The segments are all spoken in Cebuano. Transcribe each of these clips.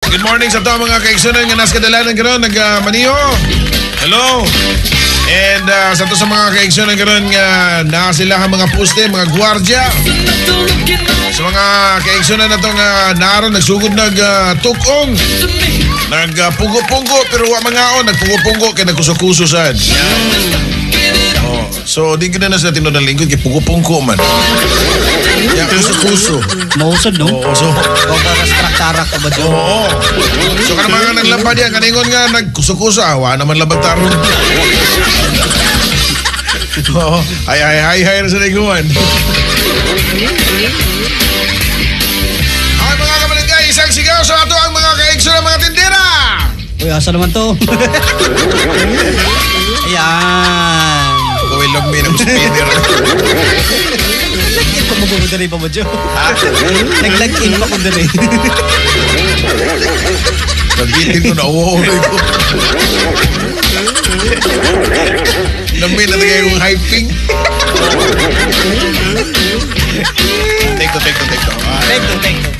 Good morning sa to mga kaigsunan nga nas kadalanan karon nagmaniho. Hello. And sa to sa mga kaigsunan karon nga naa sila ang mga poste, mga gwardiya. Sa mga kaigsunan na to nga naron nagsugod nag tukong. Nagpunggo-punggo pero wa mangaon, nagpunggo-punggo kay nagkuso-kuso sad. Oh, so di gid na sila tinuod ang lingkod kay punggo-punggo man. Ya kuso-kuso. Mausod, no? Oo, so O para sa tarak ka ba dyan? Oo. So kanang mga naglaba diyan, kaningon nga nagkuso-kuso, ah, wa naman labag tarong. Oo. Ay ay ay ay sa liguan. Ay mga kabarangay, isang sigaw sa ato ang mga kaigso ng mga tindera. Uy, asa naman to? Ayan. Gawin lang may ng spinner. Nag-in pa mo ko dali pa mo, Joe. Nag-lag-in pa ko dali. Nabitin ko na uulay ko. Lami na tagay kong hyping. Take to, take to, take to. Ah. Take two, take two.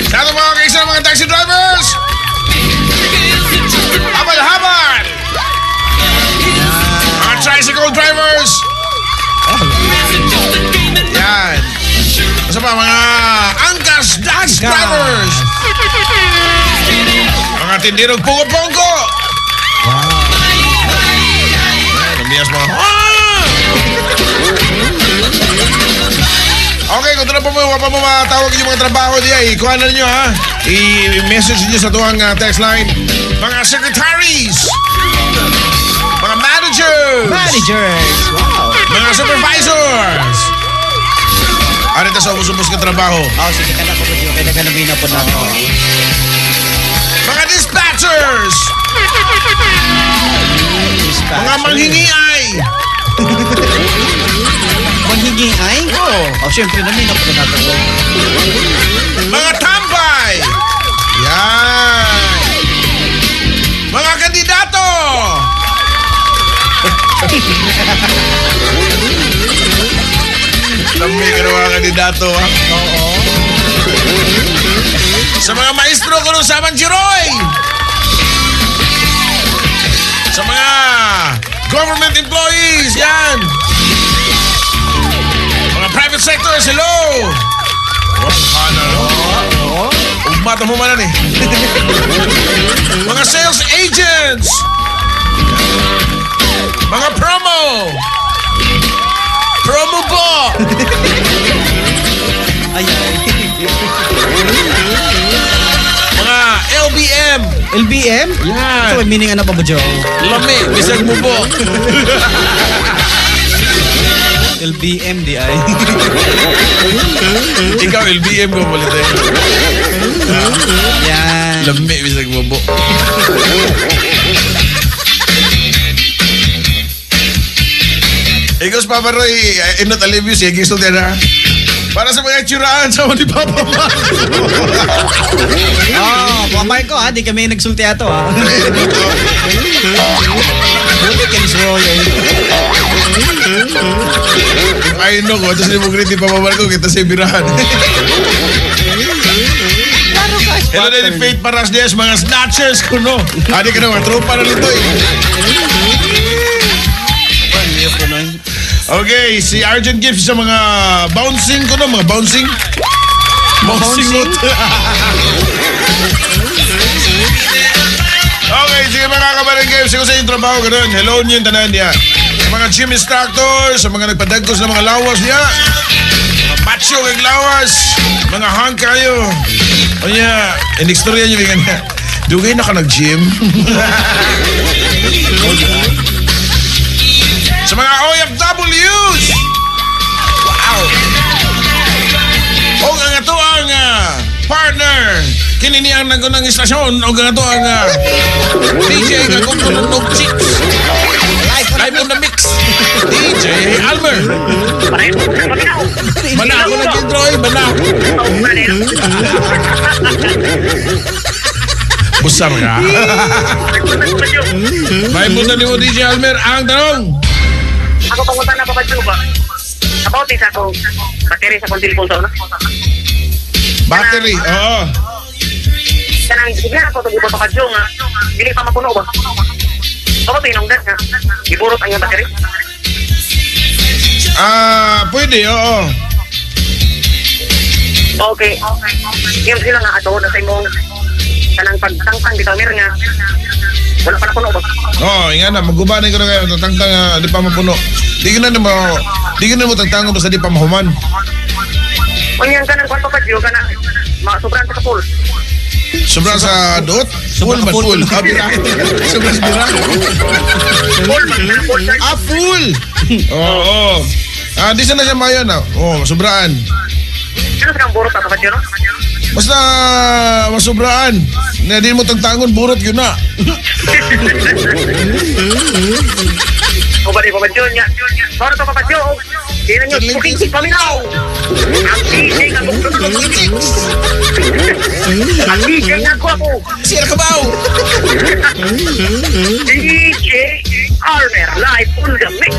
Sa ato mga kaisa mga taxi drivers! Habal-habal! Mga tricycle drivers! Yan. Asa pa mga angkas taxi drivers! Mga tindirong pungo-punggo! Wow. Yan, umiyas mga... Ah! Okay, kung doon pa mo, wapa mo matawag inyong mga trabaho diya, ikuha na ninyo ha. I-message niyo sa tuwang text line. Mga secretaries! Mga managers! Managers! Wow! Mga supervisors! Ano ito sa ubos-ubos ng trabaho? Oh, sige, kala ko ba, Joe? Kaya naghanapin na po na ako. Mga dispatchers! Mga manghingiay! Manghingi ay? Oo. Oh, syempre namin na po na nato. Mga tambay! Yan! Mga kandidato! Lami ka ng mga kandidato, ha? Oo. Sa mga maestro ko nung Saman Jiroy! Sa mga government employees, yan! Mga private sectors, hello! Oh, ano, no? Ugmata mo man eh. Mga sales agents! Mga promo! Promo po! Ay, ay. Mga LBM! LBM? Yan. So, may meaning ano pa ba, Joe? Lami, bisag mo po. LBM di ay. Ikaw, LBM ko palit eh. Yan. Lami, bisag mo po. Ikaw, Papa Roy, inot alivio siya, gusto niya na. Para sa mga tsuraan sa ni Papa Marco. Oh, Papa Marco ha, di kami nagsulti ato ha. Buti kay Miss Roy eh. Ay, no, ko. Tapos ni mo ni Papa Marco, kita sa ibirahan. Klaro ka, Hello, Lady Faith Paras Diaz, mga snatchers ko, no. Adi ka na, mga tropa na nito eh. Okay, si Argent Gibbs sa mga bouncing ko, no? Mga bouncing. Bouncing. Bouncing? Okay, sige mga kabarangay, sige sa inyong trabaho, ganun. Hello niyo yung tanan niya. Sa mga gym instructor, sa mga nagpadagkos ng mga lawas niya. Mga macho kag lawas, mga hang kayo. O niya, in-istorya niyo bigan niya. Dugay na ka nag-gym. Sa mga OFWs! Wow! O ang ato ang partner. Kini ni ang nagunang istasyon o ang ato ang DJ nga kung og chicks. Live on the mix. DJ Almer. Bala ako nag-intro eh. Bala. Busar ka. May punta ni mo DJ Almer. Ang tanong. Ako pangunta na Papa Joe ba? About sa akong battery sa akong cellphone sa una. Battery. Oo. Sige ako to gibuto ka nga. Dili pa mapuno ba? Ako tinungdan nga. Giburot ang iyang battery. Ah, pwede, oo. Okay. Yung sila nga ato na sa imong kanang pagtangtang bitaw mir nga. Wala pa napuno ba? Oo, oh, nga na, maguba na ko na kayo, tatangtang, di pa mapuno. Di ko na mo tangtangon basta di pa mahuman. Unyang kanang kwan pa ka kanang sobrang sa full. Sobrang sa dot? Full man, full. Ah, bira. Sobrang sa bira. Full man, full. Ah, full! Oo. Ah, di sana siya mayon ah. Oo, sobraan. Sino sa kang burot pa Papa no? Basta masobraan. Na di mo tangtangon, burot yun na. O ba di Papa Joe niya? Sorry to Papa Joe. Kaya nyo, booking si Paminaw. Ang DJ nga Ang DJ nga gwapo. Sira ka ba? DJ Armer live on the mix.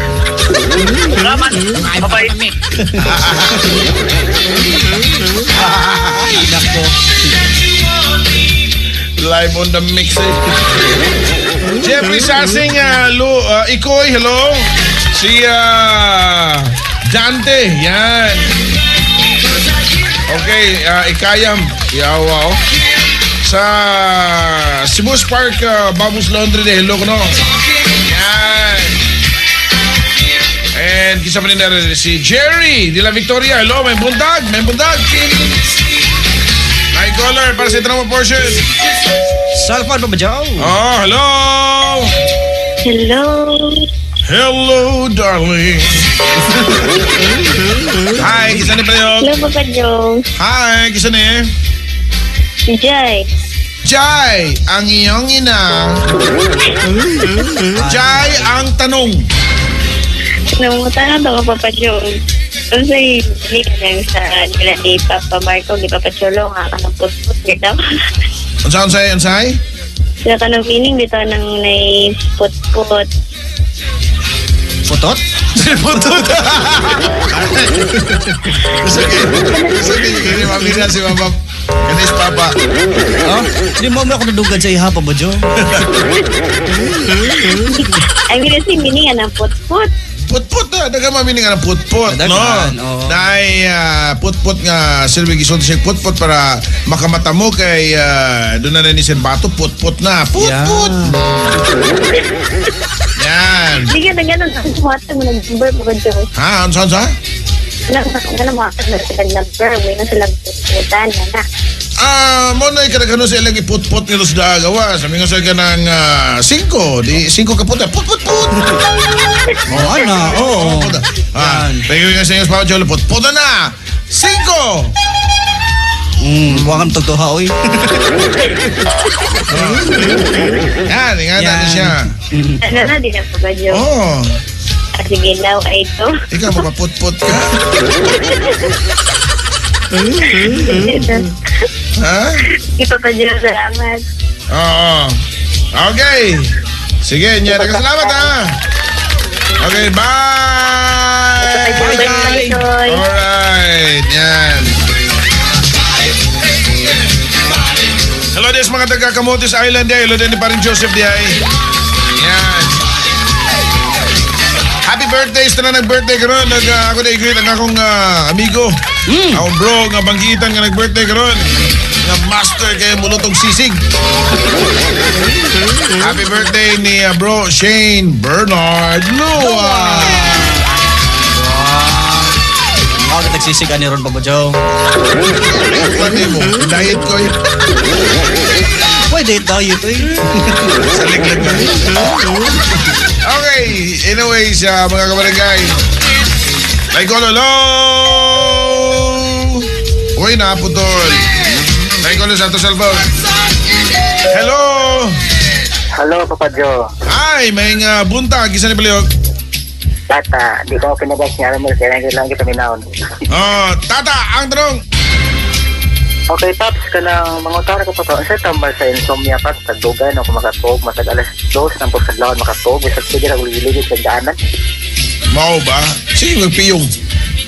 Salamat. Bye-bye. Ay, nako. Live on the mix eh. Jeffrey Sassing, Ikoy, hello. Si Dante, yan. Okay, Ikayam, yawa oh. Sa Cebu Park, Babus Laundry, de hello ko no. Yan. And kisa pa rin na si Jerry de la Victoria, hello, may bundag, may bundag. Night caller para sa drama portion. Cellphone pa ba, Joe? Oh, hello. Hello. Hello, darling. Hi, kisa ni Payog. Hello, Papa Joe. Hi, kisa ni? Si Jai. Jai, ang iyong ina. Jai, ang tanong. Nangungutan na to, Papa Joe. Kasi hindi ka lang sa nila ni Papa Marco, ni Papa Cholo, nga ka ng putput, dito. Unsa, unsay, unsay? Sila ka ng meaning dito ng may putput. Putot? Putot! Sige, sige, sige, mamina si Mama. Kanis Papa. Oh? Hindi mo ako nadugad sa iha pa ba, Joe? I mean, kasi meaning nga ng putput. Putput na, daga mamini nga ng putput, no? Daghan, oo. Dahil putput nga, silbi gisulti siya putput para makamata mo kay doon na ni Bato, putput na. Putput! Yan. Hindi ka na ganun. Ang mo ng number, Papa Joe. Ha? Ano, ano, ano? Ano mo na silang number, may na silang putputan, na. Ah, mo na ikadagano sa ilang iputput nito sa dagawa. Sabi nga sa ka ng 5, di 5 kaputa. Put, put, put! Oo, ana. Oo. Put, ah, thank you nga sa inyo, Papa Cholo. Put, put na! 5! Huwag kang tugtuha, oy. Yan, ingatan Yan. siya. Ano na, di na Papa Joe. Oo. Ah, sige, now ay ito. Ikaw, mapaput-put ka. Ha? Ito pa Joe, salamat. Oo. Okay. Sige, niya. Salamat, ha. Okay, bye! Bye, bye, bye. Alright, yan. Hello des mga taga Camotes Island day. Hello din ni paring Joseph di ay. Yan. Happy birthday sa na nag-birthday karon. Nag ako na i-greet ang akong amigo. Akong bro nga banggitan nga nag-birthday karon. Nga master kay mulutong sisig. Happy birthday ni bro Shane Bernard Lua. Ako na nagsisig ani ron pa ba, Joe? Pati mo, diet ko yun. Pwede diet, oy. Sa liglag na. Okay, anyways, mga kabarangay. Like all, hello! Uy, naputol. Like all sa ato cellphone. Hello! Hello, Papa Joe. Ay, may nga buntag. Isa ni Paliyog. Tata, di ko pinagas niya. Alam mo, kailangan lang kita minahon. Oh, tata, ang tanong. Okay, Paps, kanang mga utara ko pa sa tambal sa insomnia, Paps, tagdugay na ako makatog, matag 2:00 ng pagsadlawan makatog, bisag sige na uliligid sa daanan. Mao ba? Sige, magpiyong.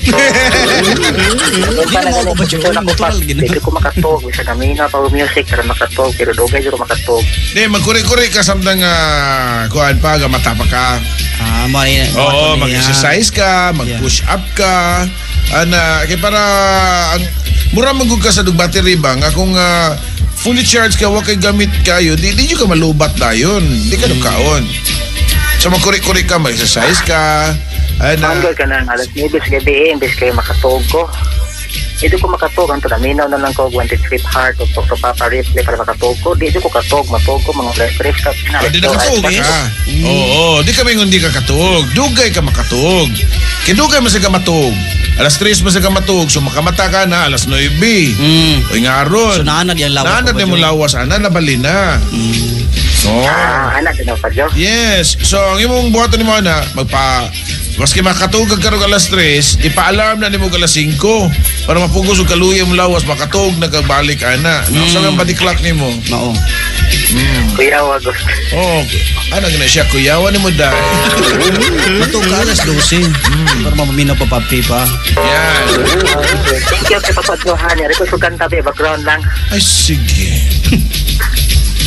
Hindi na mo ako ba, Joe? Natural, gina. Hindi ko makatog. Bisa kami na pa music para makatog. Pero dugay jud ko makatog. Di, magkuri-kuri ka samtang kuan pa, gamata pa ka. Ah, may Oo, mag-exercise ka, mag-push up ka. Ana, kay para ang mura magug ka sa dug battery ba nga kung fully charged ka, wa kay gamit kayo, di ka malubat dayon. Di ka kaon. So magkuri-kuri ka, mag-exercise ka. Ana, Hanggang ka na alas 9 sa gabi eh, imbes kayo makatog ko. Hindi ko makatog, ang taminaw na lang ko, wanted trip heart, o to Papa Replay para makatog ko. Di ko katog, matog ko, mga refresh ka. Ah, di na katuog ka. Oo, di kami hindi ka katuog. Dugay ka makatuog. Kay dugay man sa ka matuog. Alas 3 man sa ka matuog, so makamata ka na alas 9. Uy nga ron. So naanad yung lawas. Naanad pa ba, na mo Joe? lawas, ana nabali na. So, Ah, anak, na pa, Joe. yes. So, ang imong buhaton nimo ana, magpa maski makatuog ka karong alas 3, ipa-alarm na nimo alas 5 para mapugos og kaluya mo lawas, makatuog na kag balik ana. Mm. Sa body clock nimo. Mao. Kuya, wag. Oh, ana gina siya kuyawan nimo dai. Matug ka alas 12. Para mamaminaw pa papi pa. Yan. Thank you kay Papa Johan. Yari ko sugan tabi, background lang. Ay, sige.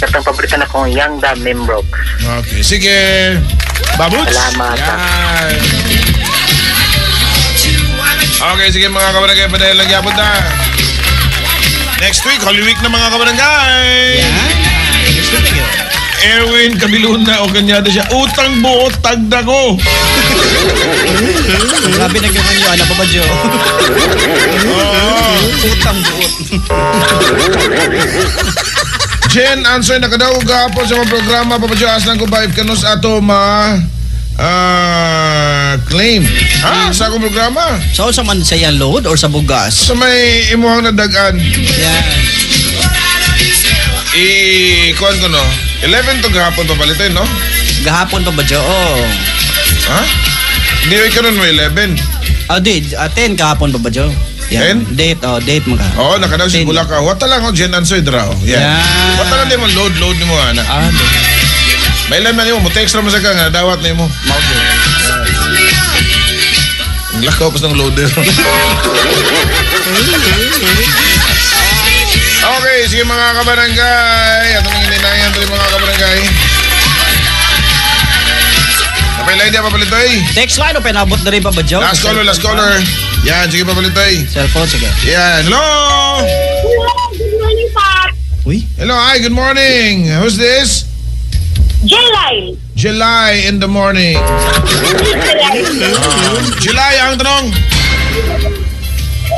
Katang paborito na kong Young Da Membrok. Okay, sige. Babuts! Salamat. Yan. Okay, sige mga kabarangay, padayon lang yapon na. Next week, Holy Week na mga kabarangay. Yan. Gusto niyo. Erwin Kabiluna o kanyada siya. Utang buo, tagda ko. Grabe na yung kanyo, ano pa ba, Joe? Oo. Utang buot. Jen, answer na kadaw gahapon sa mga programa. Papa Joe, aslan ko ba if kanus ato ma claim? Ha? Sa akong programa? So, sa man sa iyang load or sa bugas? Sa may imuhang nadagan. Yan. I-kuhan ko, no? 11 to gahapon papalitin, no? Gahapon pa ba, Joe? Oh. Ha? Hindi ko karon mo 11. Ah, di. 10 kahapon pa ba, Joe? Yan. 10? Date, oh, date mo ka. Oo, nakadaw si 10. Bulaka. Wata lang, oh, Jen Ansoy draw. Yan. Yan. Wata lang din mo, load, load ni mo, ana. Ah, load. May ilan na nimo, mo text ra mo sa ka nga, dawat na mo. Ang lakaw pas ng loader. Okay, sige mga kabarangay. Ato nang ininayan ito mga kabarangay. Napilay niya, Papalitoy. Text line o pinabot na rin pa ba, Joe? Last caller, last caller. Yan, sige Papalitoy. Cellphone, sige. Yan, hello! Hello, good morning, Pop. Uy. Hello, hi, good morning. Who's this? July. July in the morning. July. July, ang tanong.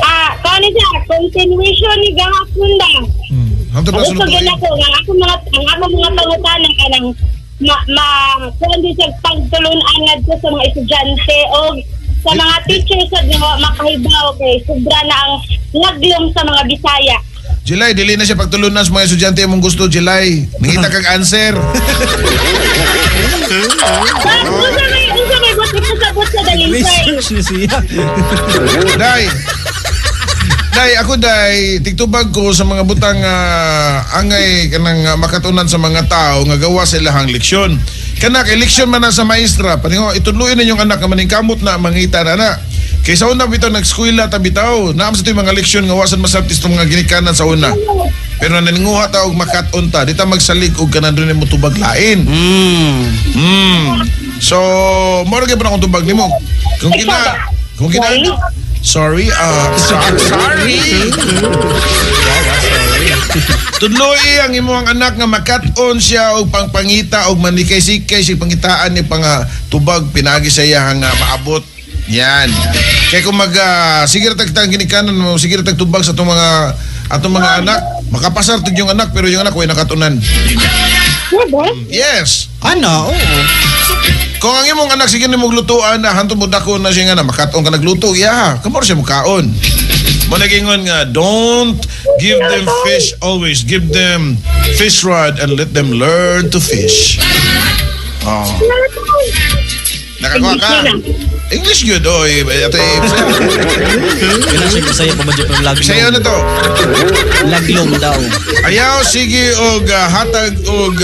Ah, kani siya, continuation ni gahapon da. Hangtod na Gusto sunod gyud ako nga ang ako mga pangutana kanang ma ma kuan di siya pagtulun-an ngadto sa mga estudyante o sa mga teachers sa nga makahibaw kay sobra na ang laglom sa mga Bisaya. July, dili na siya pagtulunan sa mga estudyante mong gusto, July. Nangita kag answer. Unsa may buot ipasabot sa dalisay? Research ni siya. Day. Day, ako day, tigtubag ko sa mga butang angay kanang makatunan sa mga tao nga gawa sa ilahang leksyon. Kana kay leksyon man na sa maestra, paningo itudluin ninyong anak nga maningkamot na mangita na na. Kay sa una bitaw nag-eskwela ta bitaw, naam sa ito yung mga leksyon nga wasan masabtis itong mga ginikanan sa una. Pero naninguha ta og makat-on ta, di ta magsalig og kanan doon mo tubag lain. So, mo ra gyud pa akong tubag nimo. Kung kina Sorry, sorry. Tudloi ang imong anak nga makat-on siya og pangpangita og manikay-sikay siya pangitaan ni pang tubag pinagi sa iya nga maabot. Yan. Kay kung mag sige ra tag ginikanan mo, sige ra tag tubag sa atong mga anak, makapasar tug yung anak pero yung anak way nakatunan. Diba? Yes. Ano? Oo. Kung ang imong anak sige nimo lutuan na hanto mo dako na siya nga na makat-on ka nagluto, iya, kamor siya mukaon. Mo nagingon nga don't give them fish always, give them fish rod and let them learn to fish. Oh. Nakakuha ka? English good. Oh, ito eh. Kailan siya Bisaya pa ba dyan pero laglong? Bisaya na to. Laglong daw. Ayaw sige og hatag og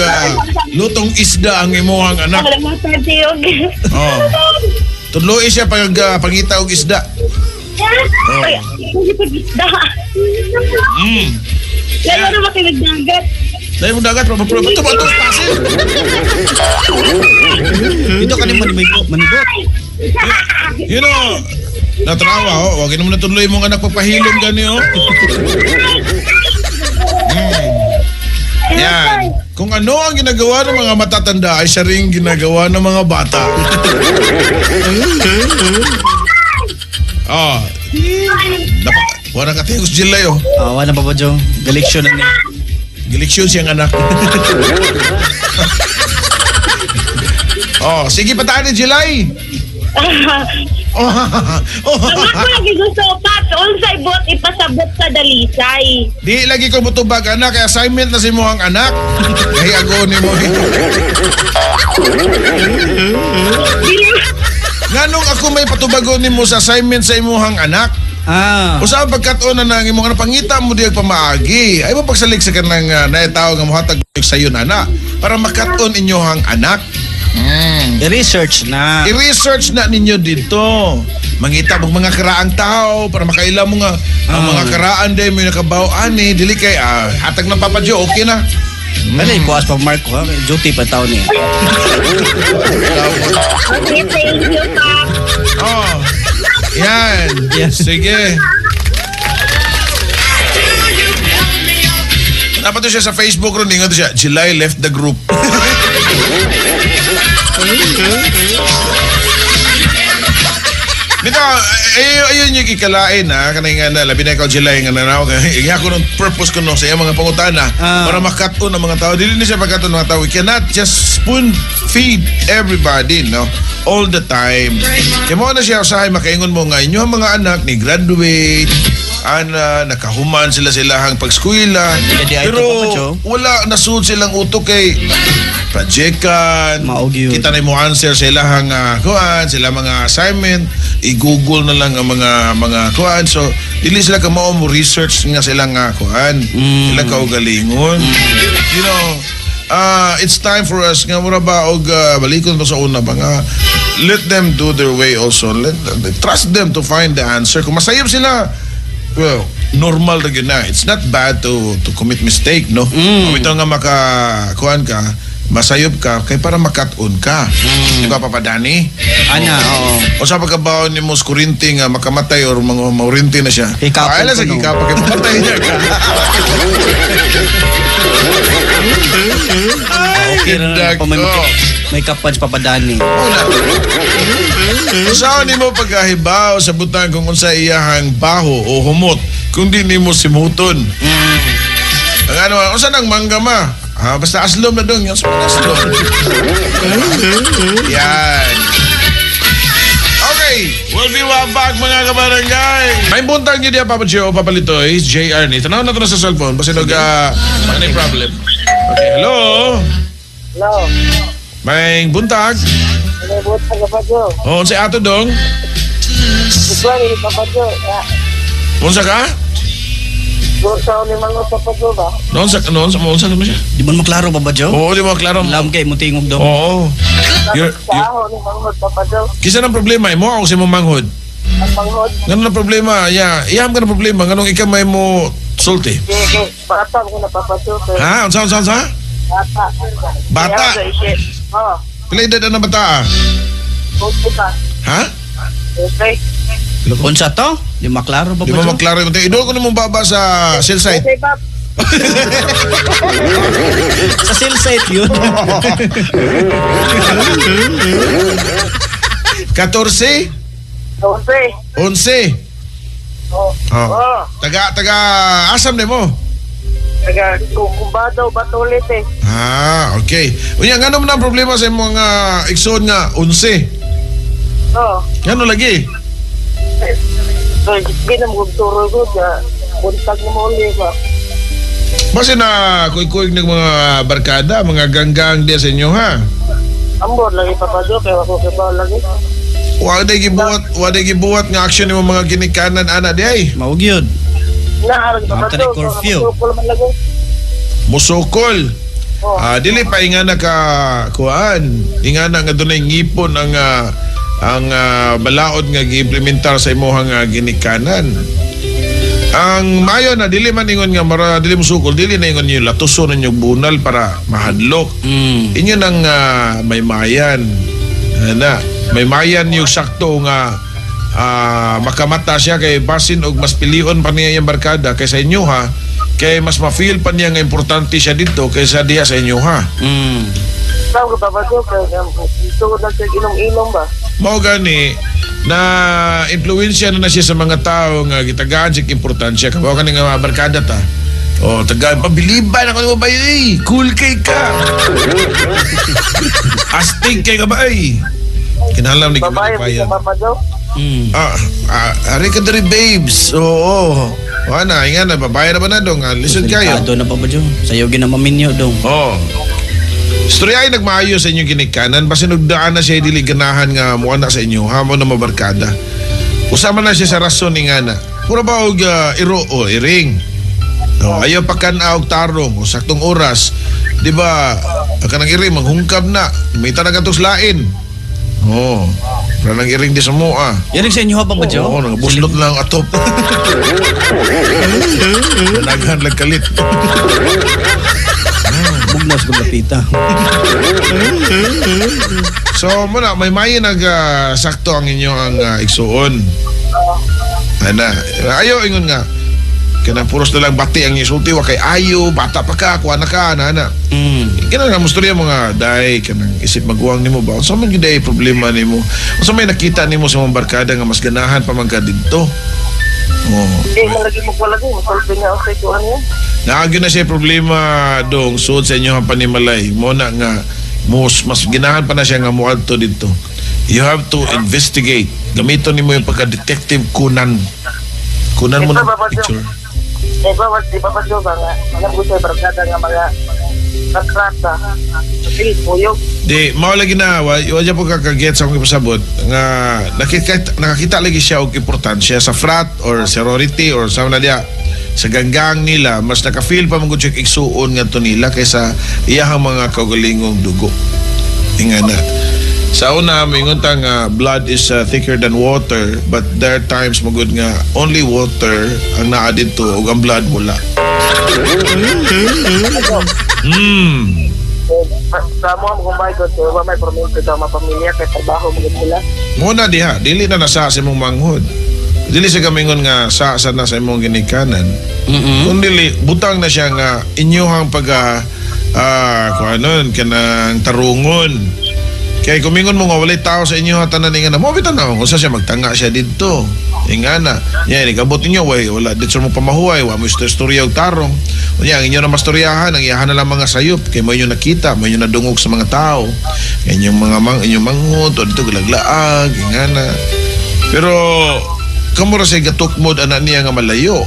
lutong isda ang imuhang anak. Wala mo sa tiyog. Oh. Tudloi siya pag pangita og isda. Oh. Ay, hindi ko isda. Lalo na ba kayo nagdagat? Dahil mo dagat, proba-proba. Ito ba ito? Pasin. Dito ka ni manibot. Manibot. You know, natrawa, oh. Huwag mo na tuloy mong anak pagpahilom gani, oh. Yan. Kung ano ang ginagawa ng mga matatanda ay siya rin ginagawa ng mga bata. Oh. Wala ka tingos Jilay, oh. Ah, wala Papa Joe. Galiksyon na niya. Gileksyon siyang anak. Oh, sige pataan ni Jilay. Oh, oh. Ang ako lagi gusto, Pat, unsay bot ipasabot sa dalisay. Di lagi ko mutubag anak, kay assignment na si mo ang anak. Kaya ago ni mo. Nganong ako may patubagon nimo sa assignment sa imuhang anak? Ah. Usa ang pagkat-on na nang imong anak pangita mo diag pamaagi. Ay mo pagsalig sa kanang naitaw nga mohatag sayon ana para makat-on inyohang anak. I-research na. I-research na ninyo dito. Mangita mo mga karaang tao para makaila mo nga ang mga karaan day mo nakabaw ani dili kay hatag ng Papa Joe okay na. Ano yung kuwas pa Marco ha? Duty pa tao niya. Okay, thank you, Pat. Oh. Yan. Yan. Sige. Dapat to siya sa Facebook ron, ingon to siya, July left the group. Bitaw, ayun yung ikalain ha, kanay nga na, labi na ikaw July nga nanaw, kaya ko nung purpose ko no, sa iyang mga pangutana, para makat-on ang mga tao. Dili ni siya pagkat-on ang mga tao. We cannot just spoon feed everybody, no? All the time. Kaya mo na siya usahay, makaingon mo nga, inyo ang mga anak ni graduate, ana, nakahuman sila silahang pagskwela. Pero wala, nasud silang utok kay projectan, Maog yun. Kita na mo answer sa ilahang kuan, sila mga assignment, i-google na lang ang mga kuan. So, dili sila kamao mo research nga silang kuan, ilang kaugalingon. You know, it's time for us nga mura ba og balikon pa sa una ba nga let them do their way also. Let trust them to find the answer. Kung masayop sila, well, normal na yun na. It's not bad to commit mistake, no? Kung ito nga makakuan ka, masayop ka, kay para makat-on ka. Di ba, Papa Danny? Ana, oo. O sa pagkabaon ni mo sa kurinti nga makamatay or mga maurinti na siya. Hikapon Ay, lang sa ko, no? hikapon. Kay mamatay niya ka. Okay na Dag- pa may, oh. may kapan sa Papa Danny. Usaon nimo pagkahibaw sa butang kung unsa iyahang baho o humot kung di nimo simuton. Ang ano, unsa nang mangga ma? Ah, basta aslom na dong, yan sa aslom. Yan. Okay, we'll be right back mga kabarangay. May buntag niyo diya Papa Gio, Papa Litoy, JR ni. Tanaw na to na sa cellphone basta nag may problem. Okay, hello. Hello. May buntag. May buntag Papa Joe. Oh, unsay ato dong? Good morning, Papa Joe. Unsa ka? Gusto ni Mango Papa Joe ba? Noon sa noon sa unsa naman siya? Di man maklaro Papa Joe? Oo, di mo klaro. Alam kay mo tingog daw. Oo. Sa ni Mango Papa Joe. Kisa ng problema mo ako sa imong manghod. Ang manghod. Ngano na problema? Ya, iyam ka na problema nganong ikaw may mo sulti. Sige, bata ko na Papa Joe. Ha? Unsa unsa unsa? Bata. Bata. Oo. Pila edad na bata? Okay pa. Ha? Okay. Unsa to? Di maklaro Papa Di mo Joe? maklaro yung Idol ko namang baba sa cell site. Okay, Pap. Sa cell site yun. 14? 11. 11. Oo. Oh. Oo. Taga asam nimo? Taga Kumbado, Batulit eh. Ah, okay. Unya ngano man ang problema sa imong igsoon nga 11? Oo. Ngano lagi? So, ginamugturo ko na buntag na mo ulit ba? Basta na kuy-kuy ng mga barkada, mga ganggang diya sa inyo ha. Ambor lagi Papa Joe, kaya ako kibaw lagi. Wa day gibuhat nga action nimo mga ginikanan ana di ay. Maug yun. Naarag Papa After Joe, the curfew. Musukol man lagi. Musukol. Oh. Ah, dili pa ingana ka kuan. Ingana nga dunay ngipon ang Ang balaod nga giimplementar sa imuhang ginikanan. Ang mayo na dili man ingon nga mara dili mo sukol, dili na ingon niyo latuson ninyo bunal para mahadlok. Inyo nang maymayan. Ana, maymayan yung sakto nga makamata siya kay basin og mas pilion pa niya yung barkada kaysa inyo ha. Kay mas ma-feel pa niya nga importante siya dito kaysa diha sa inyo ha. Tawag ba ba kay tungod lang sa inom-inom ba? Mao gani na impluwensya na na siya sa mga tao nga gitagaan siya importansya. Kabaw ka nga mga barkada ta. O, tagaan, pabiliban ako nimo ba eh. Cool kay ka. Astig kay ka ba ay. Kinahanglan ni Babae kami bisa Papa Joe. Ah, ari ka diri, babes. Oo. Wala na, inga na, babae na ba na dong? Ah, lisod kayo. Delikado na, Papa Joe. Sayo ginamaminyo dong. Oo. Istorya ay nagmaayo sa inyong ginikanan. Basin og daan na siya dili ganahan nga muana na sa inyo. Hamo na mabarkada. Usama na siya sa rason ni nga na. Pura ba og iro o iring? No, ayaw pa kan og tarong o saktong oras. Di ba? Ang kanang iring manghungkab na. May tanaga tos lain. Oh. Para nang iring di sa mua. Yan sa inyo ha, Papa Joe? Oo, nagabuslot lang atop. Naghan lang kalit. Bugnos kong lapita. So, muna, may mayo nag sakto ang inyong ang igsuon. Ana, ayo ingon nga. Kanang puros na lang bati ang isulti wa kay ayo, bata pa ka, kuha na ka, ana ana. Kanang nga mustorya mga day kanang isip maguwang nimo ba? Unsa man gyud ay problema nimo? Unsa may nakita nimo sa mga barkada nga mas ganahan pa man ka didto? Oh. Hindi mo lagi mo lagi masulti nga okay ko ano. Naagyo na siya problema dong sud sa inyong panimalay. Mo na nga mas ginahan pa na siya nga moadto didto. You have to investigate. Gamiton nimo yung pagka-detective Conan. Kunan mo Ito, ng Papa Joe. picture. Eh ba di ba ba ba nga alam ko sa barkada nga mga katrata. Sige, puyog. Di, mao lagi na, wa po kakaget sa akong ipasabot nga nakakita lagi siya og importansya sa frat or sorority or sa na diya sa ganggang nila, mas naka-feel pa man gud siya igsuon ngadto nila kaysa iyahang mga kaugalingong dugo. Inga na. Sa una, moingon ta nga blood is thicker than water, but there are times magud nga only water ang naa didto ug ang blood wala. Eh, sa mo ang my God, kay wa may permit sa mga pamilya kay trabaho mo gud sila. Muna diha, dili na nasa sa imong manghod. Dili sa gamingon nga sa na sa imong ginikanan. Kung dili butang na siya nga inyohang pag kuanon kanang tarungon. Kay kumingon mo nga walay tao sa inyo tanan nga na mo bitan na kung sa siya magtanga siya didto. Ingana. Nya nikabot ninyo way wala dito mo pamahuay, wa mo istorya og tarong. Unya ang inyo na mastoryahan, ang iyahan na lang mga sayop kay mo inyo nakita, mo inyo nadungog sa mga tao. Inyong mga inyong manghod o dito galaglaag, ingana. Pero kamo ra say gatukmod ana niya nga malayo.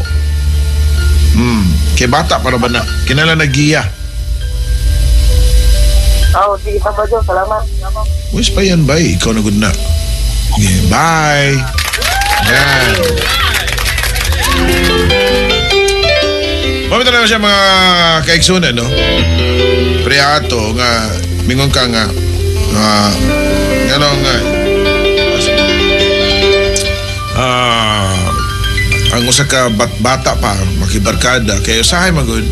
Kay bata para ba na kinala nagiya. Oh, sige Papa Joe, salamat. Wis pa yan bay, ikaw na good na. Okay, bye. Yan. Mamita na siya mga kaiksunan, no? Priato nga mingon ka nga nga nga ang usa ka bata pa makibarkada kay usahay magud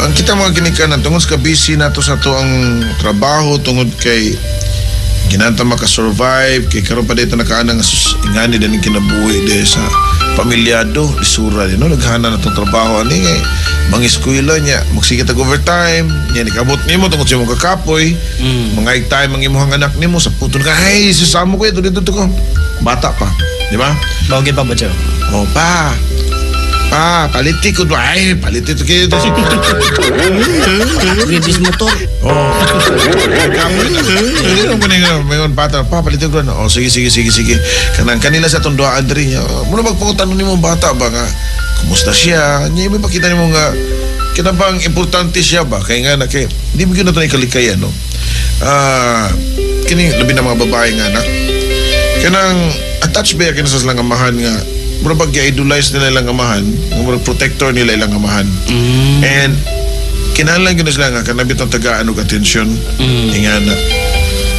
ang kita mga ginikanan tungod sa busy nato sa to ang trabaho tungod kay ginanta makasurvive kay karon pa dito nakaanang sus ingani din kinabuhi de sa pamilyado lisura din no naghana na tong trabaho ani kay mangiskwela niya magsigit og overtime niya nikabot nimo tungod sa imong kakapoy. Mga time ang imong anak nimo sa putol ka hey susamo ko dito dito ko bata pa di ba? Bawagin pa ba, Joe? Oh, pa. Pa, paliti ko do. Ay, paliti to kayo. Ribis motor. Oh. Hindi mo ni mayon bata, pa paliti ko do. Oh, sige sige sige sige. Kanang kanila sa atong duaan diri niya. Muna magpangutan nimo bata ba nga kumusta siya? Nya may pakita nimo nga kita bang importante siya ba kay nga na kay di mo gyud na to ikalikayan no. Kini labi na mga babae nga anak. Kanang attached ba kini sa silang amahan nga mura bag idolize nila ilang amahan, mura protector nila ilang amahan. And kinahanglan gyud na sila nga kanang bitong tagaan og atensyon. Ingana.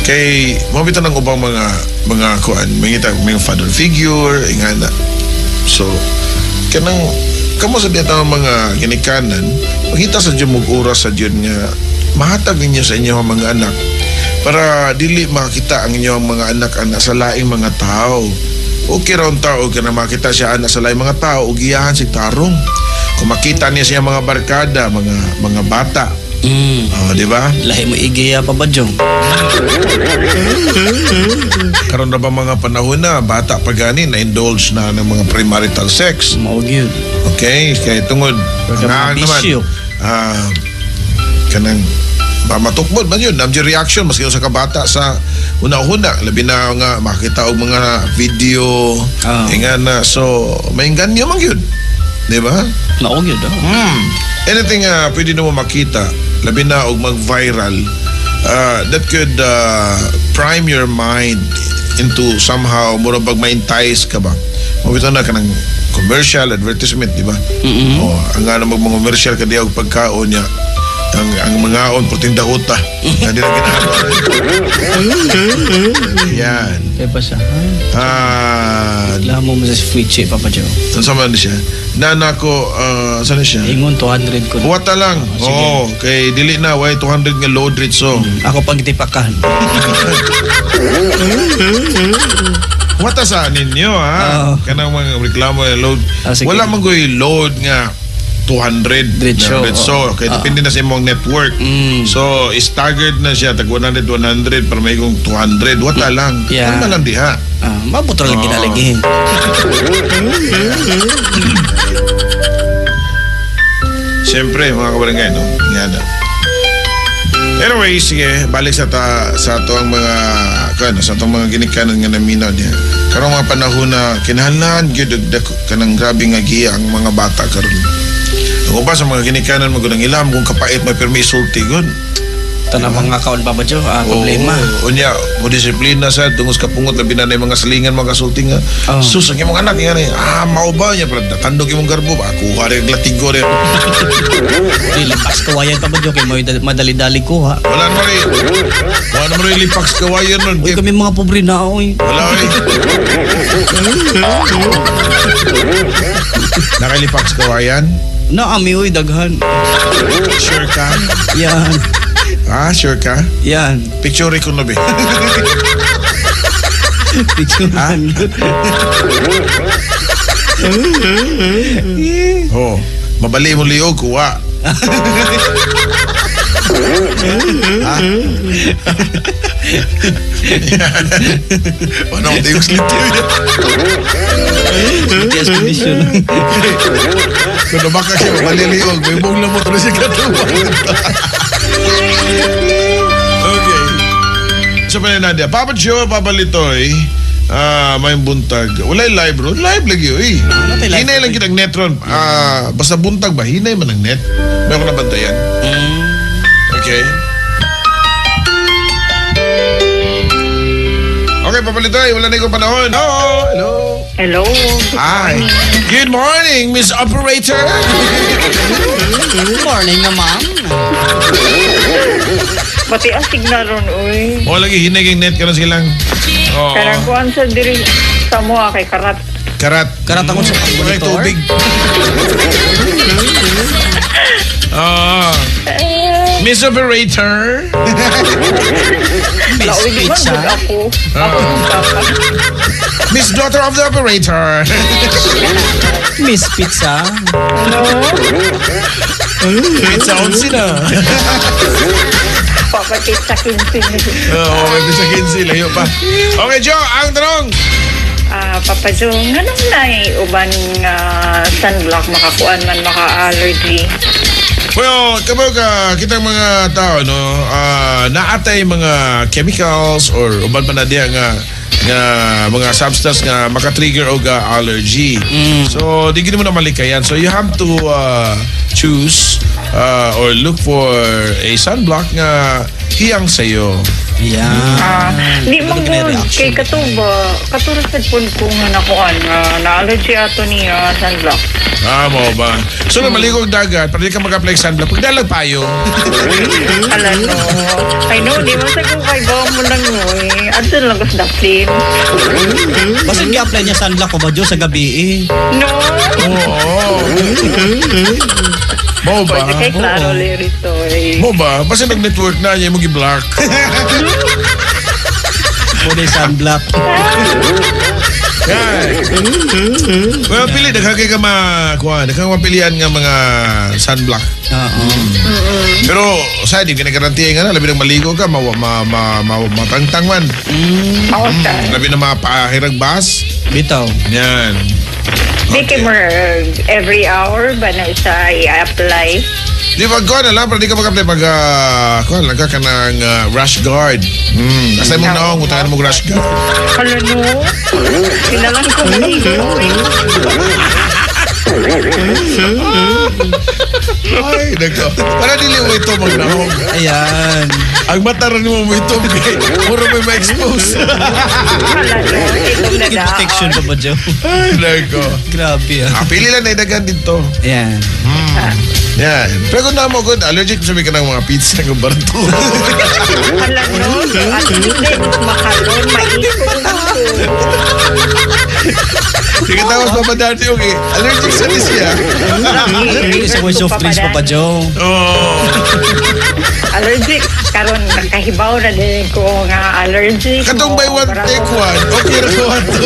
Kay mao bitaw ng ubang mga kuan, mangita mga father figure ingana. So kanang kamo sa dito ang mga ginikanan, mangita sa jud mog oras sa jud nga mahatag ninyo sa inyong mga anak para dili makita ang inyong mga anak anak sa laing mga tao. Okay ra tao kana makita siya anak sa laing mga tao ug giyahan sig tarong. Kung makita niya siya mga barkada, mga bata. Oh, di ba? Lahi mo igiya pa ba, Jong? Karon na ba mga panahon na bata pa gani na indulge na ng mga premarital sex. Mao gyud. Okay, kay tungod Pero ang mga naman bisyo. Kanang ba matukmod man yun, namdi reaction maski sa kabata sa una-una, labi na nga makita og mga video inga na, so maingganyo man yun, di ba? Mao gyud. Oh. Anything pwede na mo makita, labi na og mag-viral, that could prime your mind into somehow mura bag ma-entice ka ba? Mabito na kanang commercial advertisement, di ba? Mm-mm. Oh, ang nga na mag commercial ka diya og pagkaon niya. Ang mga on puting dahuta. Nga di na ginagawa. Yan. Kaya pa siya. Ah, Reklamo mo sa Switch, Papa Joe. Saan man siya? Nana ko, saan na siya? Ingon 200 ko. Huwata lang. Sige. Oo, kay dili na way 200 nga load rate so. Ako pag tipakan. Huwata sa ninyo ha. Oo. Kanang mga reklamo nga load. Sige. Wala man ko'y load nga 200 Diretso, na diretso. oo. Kay depende na sa imong network. So, staggered na siya tag 100 100 para may kung 200. Wata lang. Yeah. Kalma lang diha. Mabot ra lang Oo. ginalagi. Siyempre, mga kabarangay, no? Yan na. Anyway, sige, balik sa ato ang mga kan sa atong mga ginikanan nga naminaw niya. Karong mga panahon na kinahanglan gyud og kanang grabe nga giya ang mga bata karon. Ang uban sa mga ginikanan mo ang ilam kung kapait may permi sulti gud. Tanang mga kaon, Papa Joe, problema. Oo, unya, mo disiplina sa tungos kapungot labi na na yung mga salingan mga kasulti nga. Oo. Sus, ang imong anak nga ni, mao ba niya pero tandog imong garbo ba kuha rin latigo rin. Di lipas kawayan, Papa Joe, kay mo madali-dali kuha. Wala naman rin. Wala naman rin lipax kawayan nun. Uy, kami mga pobre na, oy. Wala rin. Nakalipax kawayan? Na ami oy daghan. Sure ka? Yan. Ah, sure ka? Yan. Picture ko na ba? Picture. Oh, mabali mo liog, kuha. Ha? Wala akong tayong slip. BTS condition. Kung baka siya mabali liog, may buong lamot na siya katuwa. Okay. So pa Nadia, Papa Joe, Papa Litoy, may buntag. Walay live bro. Live lagi oy. Wala live, Hinay lang oy. kitang net ron. Basta buntag ba hinay man ang net. May ako nabantayan. Okay. Okay, Papa Litoy, wala na ikaw panahon. Hello. Hello. Hello. Hi. Good morning, Miss Operator. Good morning naman. Pati ang signal ron, uy. O lagi hinay kay net karon silang. Oo. Karang kuan sa diri sa mo kay karat. Karat. Karat ako sa Walay monitor. tubig. Miss Operator. Miss Lauy, di ba Pizza. good ako? Ako yung papa. Miss Daughter of the Operator. Miss Pizza. No? Pizza 11 na. Papa pizza 15. Oo, may pizza 15. Layo pa. Okay, Joe, ang tanong. Papa Joe, nganong nay uban nga sunblock makakuan man maka-allergy? Well, kapag kitang mga tao, no, naatay mga chemicals or uban pa na diya nga mga substance nga maka-trigger og allergy. So, di gid mo na malikayan. So, you have to choose or look for a sunblock nga hiyang sayo. Yeah. Ah, di man Ano gud reaction? kay kato ba, kato ra sad pud ko nga nakuan nga na-allergy ato niya sunblock. Ah, mo ba? So, na maligo og dagat, para di ka mag-apply sunblock. Pagdalag payo. Ala no. I know, di man sa ko kay ba mo lang no eh. Adto lang ko sa daplin. Basta gi-apply niya sunblock ko ba Joe sa gabi eh. No. Oo. Mo ba? Pwede kay klaro lirito eh. Mo ba? Basta nag-network na, niya mo gi-block. Pwede sunblock. Yan. Well, pili, daghan kay ka makuha. Daghan mapilian nga mga sunblock. Oo. Pero, sa di ka nagarantiya nga na, labi nang maligo ka, ma, ma, ma, ma, matangtang man. Ako sa. Labi na mapahirag bas. Bitaw. Yan. Di kay mo every hour ba na isa i-apply? Di ba, kuha na lang, pero di ka mag-apply pag, kuha lang ka ng rash guard. Basta mong naong, utangan mo rash guard. Hala no. Kailangan ko maligo. Ay, nako. Para dili mo ito magnaong. Ayan. Ang mata rin mo ito, kay puro may ma-expose. Hala no. Itong Good protection nadaan. pa ba Joe? Ay, nako. Grabe ah. Ah, pili lang na idagan dito. Ayan. Yan. Pero kung namo, good, allergic sabi ka ng mga pizza ng barto. Hala no. At hindi makalon, maipon ko. Sige, tapos papadati yung eh. Allergic sa this siya. Allergic sa voice soft drinks pa Joe. Oh. Allergic. Karon nakahibaw na din ko nga allergic. Katong mo. buy one, Para take one. Okay ra ko ato.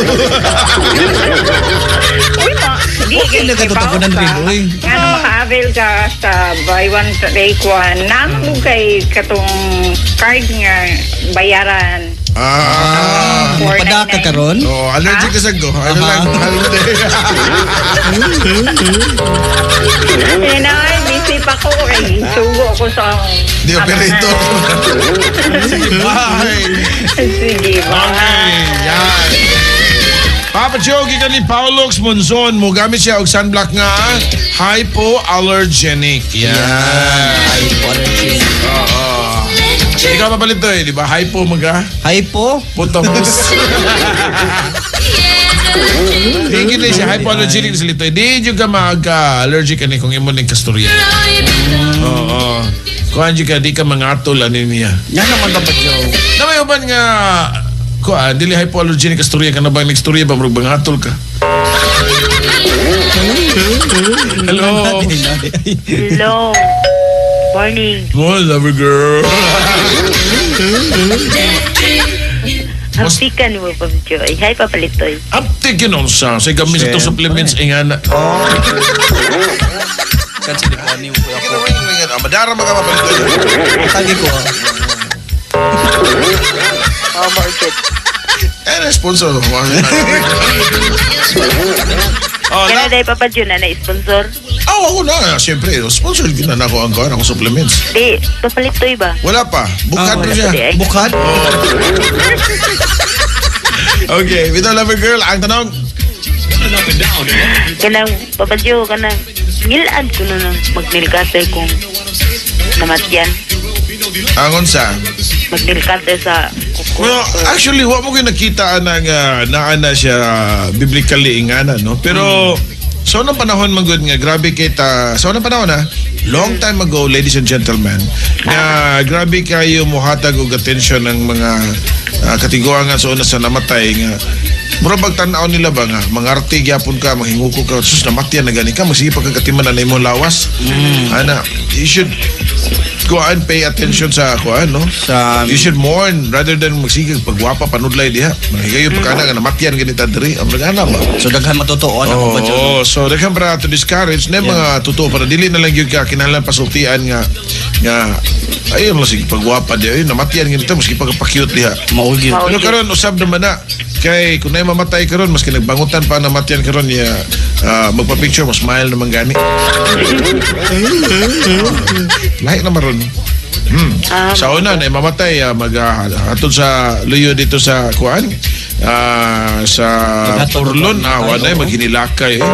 Uy, ma, di Okay na kay katutugunan hibaw rin, ka. uy. Nga no maka-avail ka sa buy one take one. Naman mo kay katong card nga bayaran. Ah. Mapadaka ka ron? Oh, allergic ka sa go. Ano lang, ano Eh na, busy pa ko kay sugo ko sa Di operator. Sige, bye. Sige, Okay, bye. yan. Papa Joe, gikan ni Paulox Monzon, mo gamit siya og sunblock nga hypoallergenic. Yan. Hypoallergenic. Oo. Ikaw papalit to eh, di ba? Hypo maga. Hypo? Putamos. Hindi na siya hypoallergenic sa lito. Di jud ka mag-allergic ani kung imo ning kasturya. Oo. Kuan jud ka di ka mangatol ani niya. Yan naman ba Joe? Na may uban nga kuan dili hypoallergenic kasturya ka na bang next ba murag bangatol ka. Hello. Hello. Morning. Mo lover girl. Happy ka ni mo, Papa Joy. Hi, Papa Litoy. Aptik yun on sa sa gamit sa supplements ingana. Kasi di ko ani mo kuya ko. Madara mga papalit. Tagi ko ah. Oh, more good. Eh, sponsor. Oh, Kaya na dahil Papa Joy na na-sponsor. Oh, ako na. Siyempre, sponsor gina na ako ang kuan akong supplements. Di, Papa Litoy ba? Wala pa. Bukad Ah, pa wala siya. pa di ay. Bukad? Okay, with lover girl, ang tanong, Kanang, Papa Joe, kanang, ngilaan ko na nang magnilkatay kung namatyan. Angon sa? Magnilkatay sa kuko. Well, actually, wa mo kayo nakita ang naana siya biblically ingana, no? Pero, sa unang panahon man gud nga, grabe kita, sa unang panahon ha, long time ago, ladies and gentlemen, nga grabe kayo muhatag og attention ng mga katiguangan sa una sa namatay nga mura bag tan-aw nila ba nga mangarte gyapon ka manghinguko ka sus namatyan na gani ka magsige pa kag katiman na imong lawas. Ana, you should go and pay attention sa kuan, no? Sa You should mourn rather than magsige pagwapa panudlay diha. Manghigayon pa kana nga namatyan ganita diri. Ang ana ba? So daghan matutuon ako ba Joe? Oo, so daghan para to discourage na mga totoo para dili na lang gyud ka kinahanglan pasultian nga nga ayun lang sige pagwapa di ayun namatyan ganito maski pagpa-cute diha. Mao gyud. Pero karon usab naman na kay kung naay mamatay karon maski nagbangutan pa namatyan karon ya magpa-picture mo smile naman gani. Lahi naman ron. Sa una na mamatay mag hatod sa luyo dito sa kuan Sa Porlon, wala maghinilakay eh.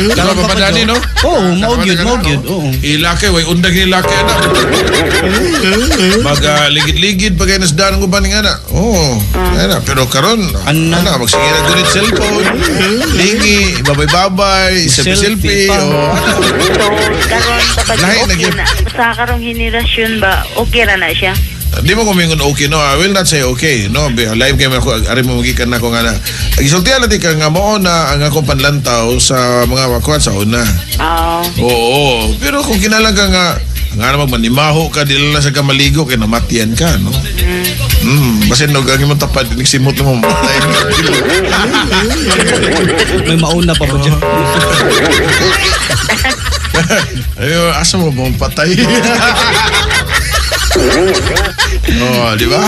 Diba papadani, no? Oo, mao gyud, mao gyud. Oo. Ilakay, way undag hinilakay na. Mag-ligid-ligid pa kayo nasdaan ng uban nga na. Oo, ana. Pero karon, ana, magsige na gunit cellphone, lingi, babay-babay, selfie-selfie. So, karon kapag okay na. Sa karong henerasyon ba, okay ra na siya? Di mo kumingon okay, no? I will not say okay, no? Live kayo ako, ari mo magikan na ko nga na. Gisultihan natin ka nga mo na ang akong panlantaw sa mga wakuan sa una. Oo. Pero kung kinalang ka nga, nga na magmanimaho ka, di lang sa kamaligo, kaya namatian ka, no? Basin no, ang imong tapad, nagsimot na mo, matay. May mauna pa po dyan. Ayo, asa mo bang patay? Oh, di ba?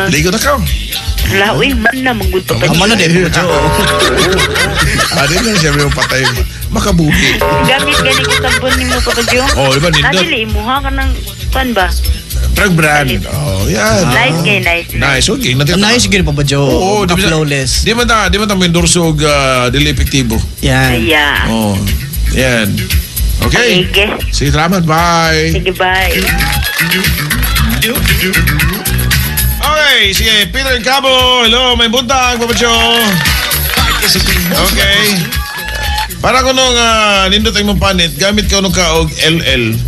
Ligo na ka. Lawi man na maguto pa. Amo na din po jo. Adi na siya may patay. Makabuhi. Gamit gani ko sabon nimo Papa Jo. Oh, di ba nindot? Dili imuha ka ng pan ba? Drug brand. Oh, yan. Nice kay nice. Nice, okay. Nice gyud Papa Jo. Oo, di ba? Flawless. Di man ta endorse og dili epektibo. Yan. Yeah. Oh. Yan. Okay. Sige. Sige, salamat. Bye. Sige, bye. Okay, sige. Peter Cabo. Hello, may buntag, Papa Jo. Okay. Para ko nung nindot ang imong panit, gamit ka nung kaog LL.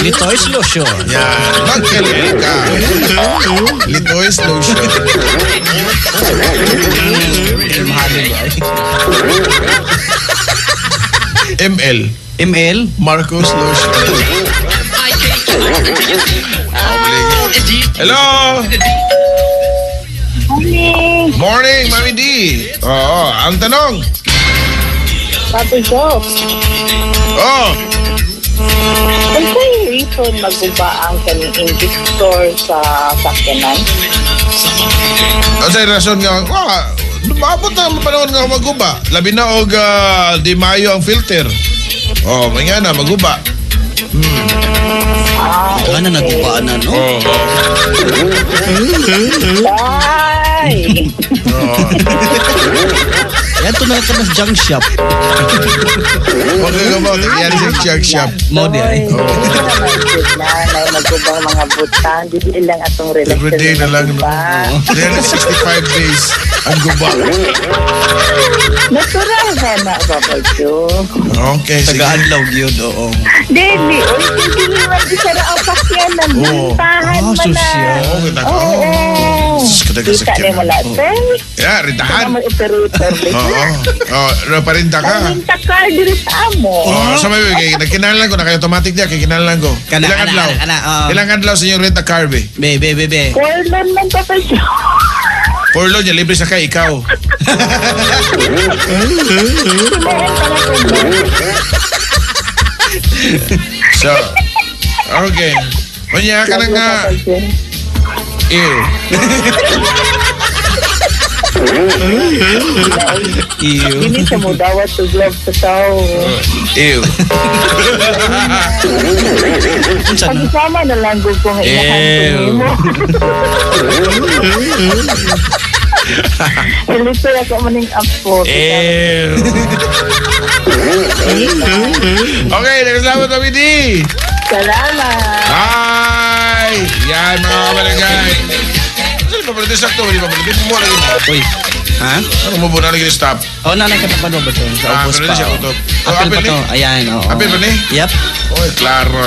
Litoys lotion. Yan. Mag-LL ka. Litoys lotion. ML. ML? Marcos Lotion. Hello! Morning! Morning, Mami D! Oo, ang tanong? Papa Jo. Oh! Unsay reason maguba ang kaning injector sa sakyanan? Unsay rason nga? Maabot na ang panahon nga maguba. Labi na og di Mayo ang filter. Oh, may nga na, maguba. Ano na nagubaan na, no? Oh. Ay! Oh. Yan, to na ka na junk shop. Huwag ka ba? Yan sa junk shop. Mo di ay. Na magubang mga butang. Dili lang atong relasyon. Every day na lang. 365 days ang guba. Natural ba na, Papa Jo? Okay, sige. Taga-adlaw yun, oo. Dili. Uy, hindi naman di siya ang sakyanan. Buntahan Ah, man na. social. Oo, kita ko. Oo. Kita Kita na wala, sir. Yeah, rintahan. Kita mo operator. Oo. Oh, parinta ka. Parinta ka, diri sa amo. Oo, sa may kay nagkinahanglan ko na kayo automatic niya kay kinahanglan ko. Kana, Ilang adlaw? kana, oo. Ilang adlaw sa inyong rent a car be? Be, be, be, be. Corlon man Papa Jo. Porlo niya libre sa kay ikaw. So, okay. Unya ka na nga. Ew. Ew. Dili siya mo dawat to glove sa tao. Ew. Unsa na? Pag-isama na lang gud ko nga inahan ko Ew. nimo. Hello, ako maning apo. Ew. Okay, nagkasalamat kami di. Salamat. Bye! Yan mga kabarangay. Saan pa pala sakto? Di ba pala? Di mo lagi. Uy. Ha? Ano mo na lagi stop? Oh, nanay ka pa ba to? Sa Ah, ubos pero pa. di siya oh. utob. Oh, Apil apil pa ni? to. Ayan, oo. Apil pa ni? Yep. Oy, klaro.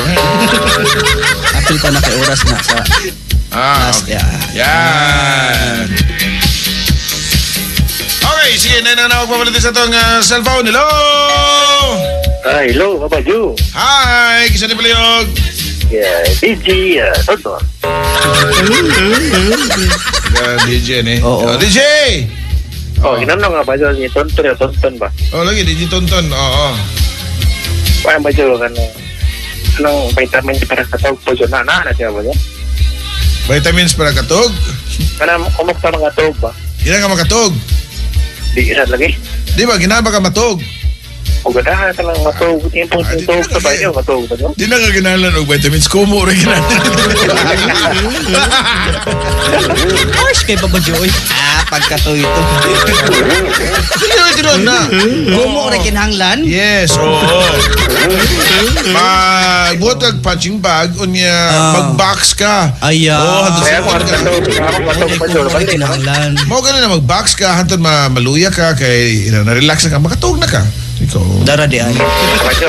Apil pa na kay oras na sa Ah, last. okay. Yeah. Yan. Okay, sige, nananawag pa pala sa itong cellphone. Hello! Hi, hello, Papa Ju. Hi! Kisa ni Paliyog. Yeah, DJ Tonton. DJ ni. Oo. Oh, DJ! Oh, ginano nga ba Ju? Ni Tonton ya Tonton ba? Oh, lagi, DJ Tonton. Oo. Paano ba Ju? Ano, anong vitamin para sa tawag po Ju? Na, na, na siya ba Ju? Vitamins para katog. Kana, kumukta mga tawag ba? Gina ka makatog. Di isa lagi. Di ba, ginaba ka matog. O ganahan ka lang matug. Timpong Ah, di tug na sa bayo, matug ba no? Di na ka ginalan og vitamins. Kumo rin ginalan. Harsh kay Papa Joe. Ah, pagkatuyo ito. Dili na tinuod na. Kumo rin kinahanglan. Yes, oo. Magbuhat kag punching bag, unya mag-box ka. Ayaw. Oo, hantod Kaya sa ako matug, ako matug pa Kumo rin kinahanglan. Mao ganun na mag-box ka, hantod maluya ka, kay na-relax na ka, makatug na ka. Ikaw. Dara di ay. Bajo.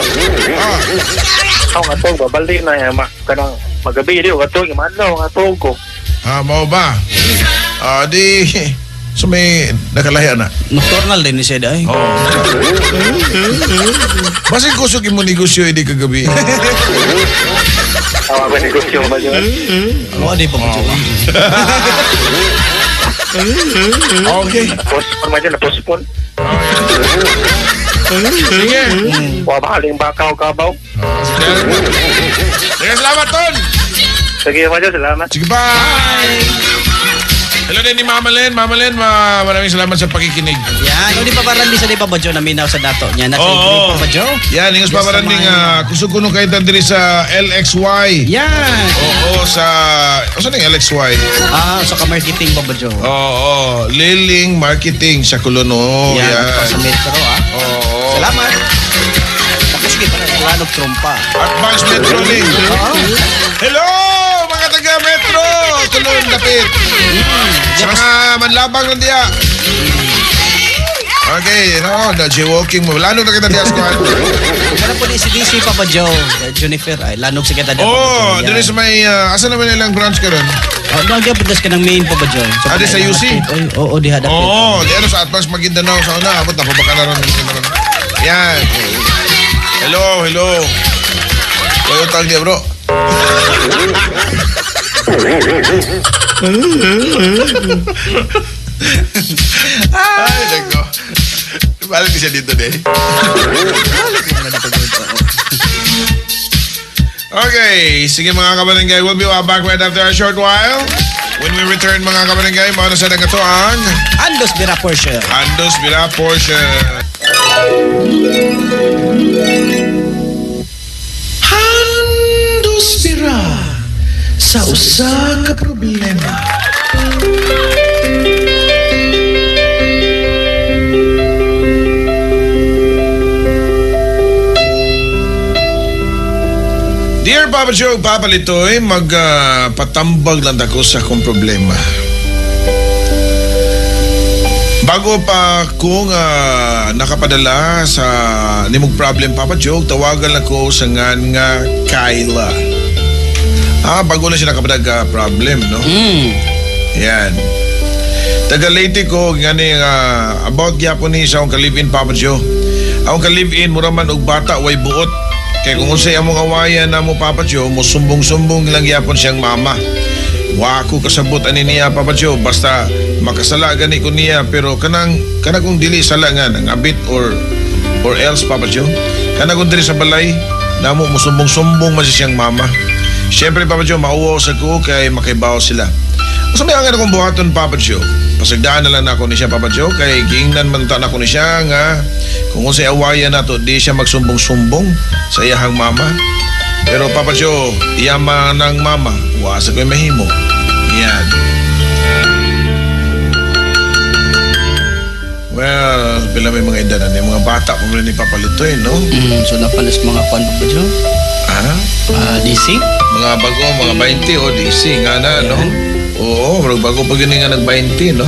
Ako matug, babalik na ya, kanang magabi di katug, imadlaw nga tug ko. Ah, mao ba? Ah, di so may nakalahi na. Nocturnal din ni siya ay. Oo. Basin kusog imo negosyo hindi kagabi. Awa ko negosyo ba yun? Oo, di Papa Joe. Okay. Postpone man dyan, na-postpone. Sige. Wa bahaling bakaw kabaw. Sige, salamat, Ton. Sige, Majo, salamat. Sige, bye. Hello din ni Mama Len. Mama Len, maraming salamat sa pakikinig. Yan, o di pa parang di sa di Papa Joe na minaw sa dato niya. Nasa Oo. Papa Joe. Yan, ingos pa Yes, parang naman. kusog kuno kayo diri sa LXY. Yan. Oo, sa... O, saan yung LXY? Ah, sa ka-marketing Papa Joe. Oo, Liling Marketing sa Colono. Yan, Yan. sa Metro ah. Oo. Salamat. Tapos kita na Tagalog trompa. Advance Metro Link. Hello, mga taga Metro! Tulong dapit. Sa mga manlabang na diya. Okay, no, na jaywalking mo. Lalo na kita diya sa kuwan. Meron po ni CDC Papa Joe. Junifer, ay lanog sa kita diya. Oh, dito sa may, asa naman ilang branch karon? Oh, doon gyud ka ng main Papa Joe. Ah, di sa UC? Oo, di hadapit. Oo, di ano sa Advance Maguindanao sa una. Abot na pa baka na ron. Yan. Hello, hello. Kayo tawag niya, bro. Ay, nako. Balik siya dito, de. Okay, sige mga kabarangay, we'll be back right after a short while. When we return mga kabarangay, mauna sa nga to ang Andos Bira Porsche. Andos Bira Porsche. Andos Bira sa usa ka problema. Dear Papa Joe, Papa Litoy, magpatambag lang ako sa akong problema. Bago pa kung nakapadala sa nimog problem, Papa Joe, tawagan ako sa ngan nga Kyla. Ah, bago na siya nakapadag problem, no? Mm. Yan. Taga Leyte ko, ngani about gyapon ni sa akong ka-live-in, Papa Joe. Akong ka-live-in, mura man og bata, way buot. Kaya kung unsay among awayan na mo, Papa Joe, mo sumbong-sumbong lang gyapon siyang mama. Wa ko kasabot ani niya, Papa Joe, basta makasala gani ko niya, pero kanang kung dili sala nga nangabit or else, Papa Joe. Kanang kung dili sa balay, namo mo sumbong-sumbong man siya siyang mama. Siyempre, Papa Joe, mauwaw sa ko kay makaibaw sila. Basta may angan akong buhaton, Papa Joe. Pasagdaan na lang ako ni siya, Papa Joe, kay giingnan man ta nako ni siya nga kung unsay awayan nato, di siya magsumbong-sumbong sa iyahang mama. Pero Papa Joe, iya man ang mama, wa sa ko'y mahimo. Yan. Well, pila may mga edad na mga bata pa man ni Papa Litoy, no? So napalas mga kwan, Papa Joe. Ah? DC? Mga bago, mga 20 o DC nga na, no? Oo, murag bago pa gini nga nag-20, no?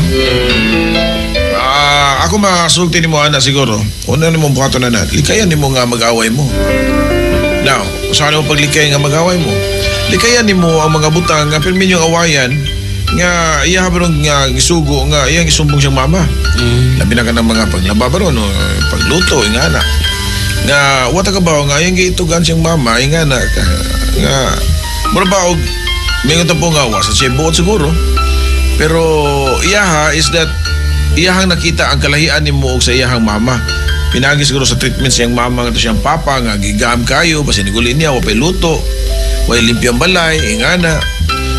Ah, ako masulti nimo ana siguro. Una nimo buhaton na na. Likayan nimo nga mag-away mo. Now, usahan mo paglikay nga mag-away mo. Likayan nimo ang mga butang nga pirmi niyong awayan nga iya ba nga gisugo nga iyang isumbong siyang mama. Labi na ka ng mga paglaba ba ron, no? Pagluto, nga na. Nga, wata ka ba nga iyang giitugan siyang mama, nga na, nga, mura ba og may nga po nga, wasa siya buot siguro. Pero iyaha is that iyahang nakita ang kalahian nimo og sa iyahang mama. Pinagi siguro sa treatment siyang mama nga siyang papa nga gigam kayo basin niguli niya wa pay luto, way limpyang balay, ingana.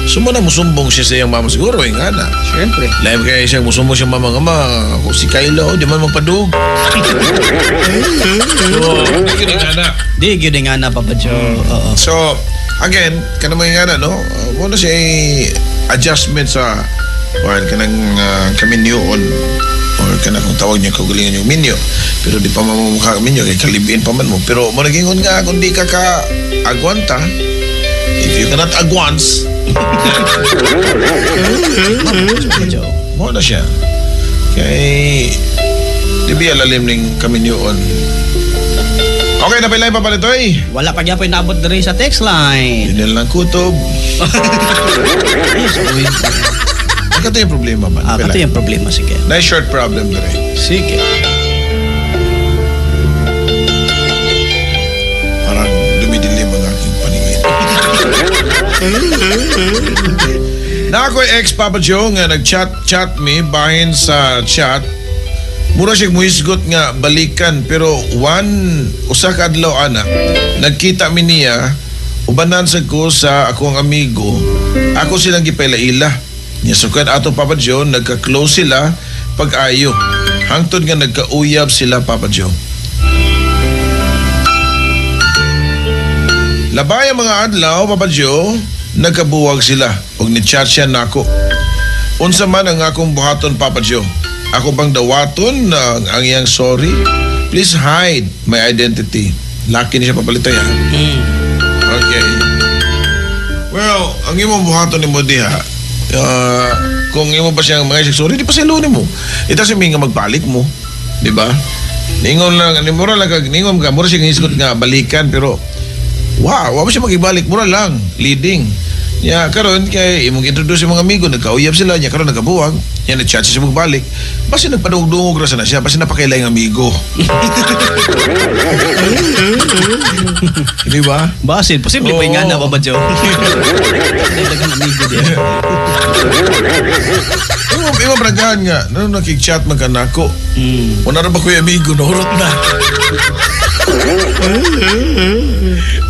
Sumo na musumbong siya sa iyang mama siguro, eh, nga na. Siyempre. Lain kaya siya musumbong siya mama nga ma, kung si Kyla, oh, di man magpadug. So, di gyud nga na. Di gyud nga na, Papa Joe. Oo. So, again, kanang mga nga na, no? Muna siya adjustment sa kuan kanang kaminyuon or kanang kung tawag niya kagalingan yung minyo. Pero di pa mamumukha minyo kay kalibin pa man mo. Pero mo nagingon nga kung di ka ka agwanta, if you cannot agwans, Papa Joe. mo na siya. Kay di ba lalim ning kaminyoon. Okay, napilay pa palitoy. Wala pa gyapon naabot diri sa text line. Yun lang kutob. Ay, sorry. Ang kato yung problema man. Ah, kato yung problema. Sige. Nice short problem dire. Sige. Parang dumidilim ang aking paningin. Na ako'y ex Papa Joe nga nag-chat-chat me bahin sa chat. Mura siya muhisgot nga balikan pero one usa ka adlaw ana nagkita mi niya ubanan sa ko sa akong amigo, ako silang gipaila-ila niya. Sukad ato, Papa Joe, nagka-close sila pag-ayo hangtod nga nagkauyab sila, Papa Joe. Labay ang mga adlaw, Papa Joe, nagkabuwag sila ug ni-chat siya nako. Unsa man ang akong buhaton, Papa Joe? Ako bang dawaton na ang iyang sorry? Please hide my identity. Laki ni siya papalitoy, ha? Okay. Well, ang imong buhaton nimo diha, kung imo pa siyang mga sorry, di pa silo nimo. Ita si nga magbalik mo. Di ba? Ningon lang, ni mura lang kag ningon ka, mura siya hisgot nga balikan pero wow, wa ba siya magibalik, mura lang leading. Ya karon kay imong introduce yung mga amigo, nagkauyab sila, nya karon nagkabuwag, nya nag-chat siya magbalik. Basta nagpadungog-dungog ra sana siya, basta napakaila yung amigo. Di ba? Basin, posible pa yung nga na, Oo. Papa Joe. Ay, daghan amigo diya. Imo bragahan nga, nano nakik-chat man ka nako. Wala ra ba ko'y amigo, nahurot na.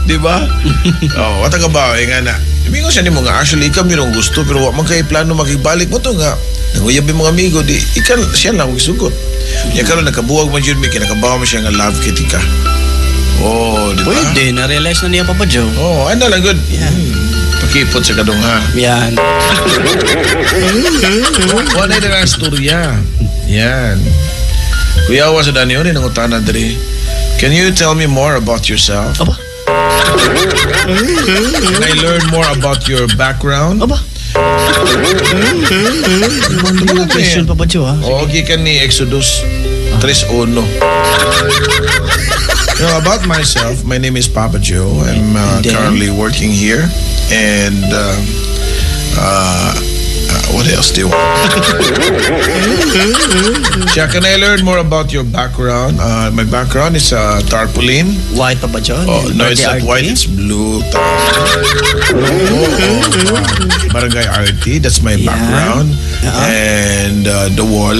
Di ba? Oh, wata ka ba, eh, nga na. Amigo siya nimo nga, actually, ikaw mayroong gusto, pero wa man kay plano makibalik mo to nga. Nanguyab yung mga amigo, di, ikaw, siya lang magsugot. Nya karon nakabuwag man jud mi, kinakabaw mo siya nga love kitty ka. Oh, di ba? Pwede, na-realize na niya, Papa Joe. Oh, ano lang, good. Yeah. Pakipot sa kadong ha. Yan. Wala na ang istorya. Yan. Kuya wa sa Dani, yun ang utana diri. Can you tell me more about yourself? Aba? Can I learn more about your background? Aba? Ano mga question, Papa Joe, ha? Oo, gikan ni Exodus 3:1. You know, about myself, my name is Papa Joe. I'm Then? currently working here. And what else do you want? Siya, can I learn more about your background? My background is tarpaulin. White, Papa Joe? Oh, no, it's not RT? white. It's blue. Oh, Barangay RT. That's my background. And the wall.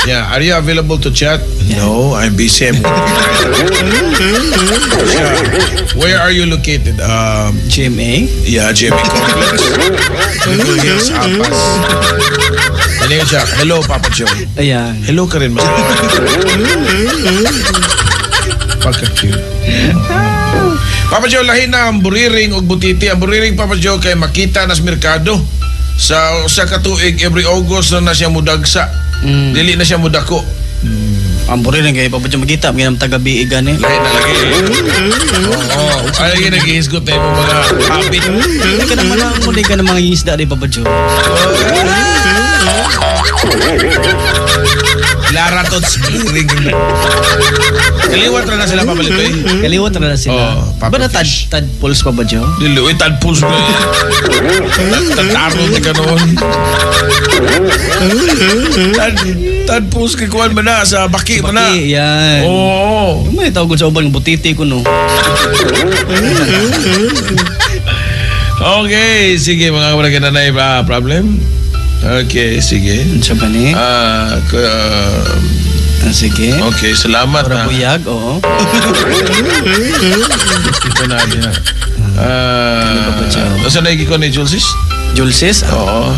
Yeah. Are you available to chat? No, I'm busy. I'm working. Yeah. Where are you located? GMA? Yeah, GMA Complex. Blue Hills, Apas. Ano yun siya? Hello, Papa Joe. Ayan. Hello ka rin, mas. Pagka-cute. Papa Joe, lahi na ang buriring ug butiti. Ang buriring, Papa Joe, kay makita na sa merkado. Sa usa ka tuig, every August na na siya mudagsa. Dili na siya mudako. Ang buriring kay Papa Joe makita, mga taga-biig gani. Lahi na lagi. Oo. Ay, lagi nag-ihisgot na yung mga habit. Hindi ka naman ang muli ka ng mga isda ni Papa Joe. Lara tots buriring. Kaliwat ra na sila papalitoy. Kaliwat na na sila. Oh, Papa Ba na fish. tadpoles, Papa Joe? Dili, uy, tadpoles ba? Tadtaro ka noon. Tadpoles kay kuwan ba na? Sa baki ba na? Baki, yan. Oo. Yung may tawag ko sa uban, butiti ko no. Okay, sige mga kabarangay na ba problem? Okay, sige. Ano siya ba ni? Ah, Sige. Okay, salamat Para ha. buyag, oo. Ito na din ha. Asa na ko ni Julsis? Julsis? Oo.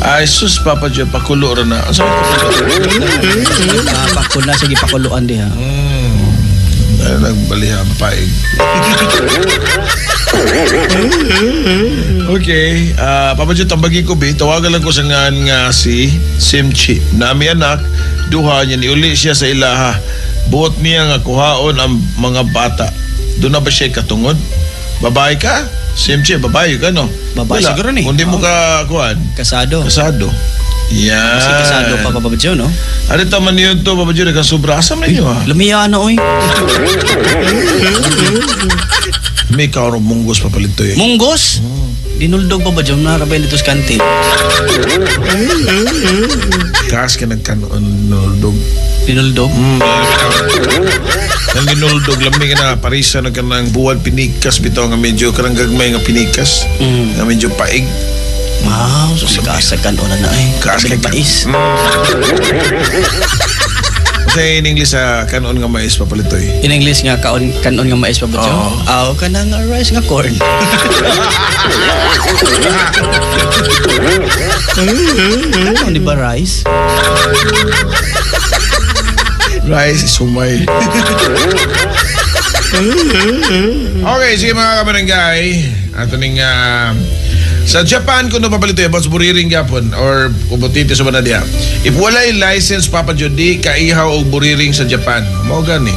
Ay, sus, Papa Joe, pakulo rin na. Asa pakulo? Pakulo na, sige, pakuluan diha. Ay, nagbaliha, papaig. Okay. Papa Joe, tambagi ko, bi. Tawagan lang ko sa ngan nga si Simchi. Nami anak, duha niya, niuli siya sa ilaha. Buot niya nga kuhaon ang mga bata. Doon na ba siya katungod? Babae ka? Simchi, babae ka, no? Babae wala. Siguro ni. Kung di mo ka, kuhan. Kasado. Kasado. Yan. Kasi kasado pa, Papa Joe, no? Ano tama niyo to, Papa Joe? Nagkasubra. Asa man ninyo, ha? Lumiya na, oy. May kaurong munggos papalito, eh. Munggos? Dinuldog, Papa Joe. Narabay dito sa kantin. Kas ka nagkanoon, nuldog. Dinuldog? Nang ginuldog, lamig na Parisa na kanang buwan pinikas bitaw nga medyo karang gagmay nga pinikas. Nga medyo paig. Wow, so kasakan na na eh. Kaas kay mais. Kasi in English sa kanon nga mais papalitoy. In English nga kaon kanon nga mais pa ba? Oo. Aw kana nga rice nga corn. Ano di ba rice? Rice is humay. Okay, sige mga kabarangay. Ato ning sa Japan kuno papalitoy about sa buriring gyapon or ubotite sa banadya. If walay license Papa Jody kaihaw og buriring sa Japan. Mao gani.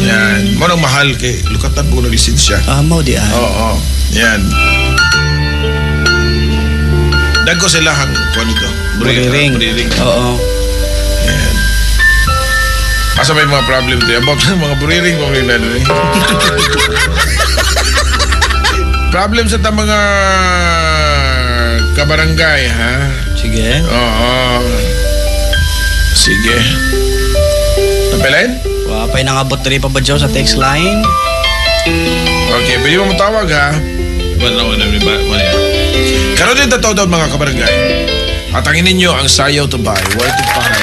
Yan. Mao nang mahal kay lukatan po ng lisensya. Ah, mao di ay. Oo. Yan. Dagko sila ang kuan ito. Buriring. Buriring. Oo. Yan. Asa may mga problem ito? About mga buriring ko rin na eh. Problem sa ta mga kabarangay, ha? Sige. Oo. Sige. Napelain? Wa pa'y nangabot diri pa ba Joe sa text line? Okay, pwede mo matawag, ha? Wala, wala, wala, wala. Karoon din tataw daw mga kabarangay. Atangin ninyo ang sayaw to buy. Why to buy?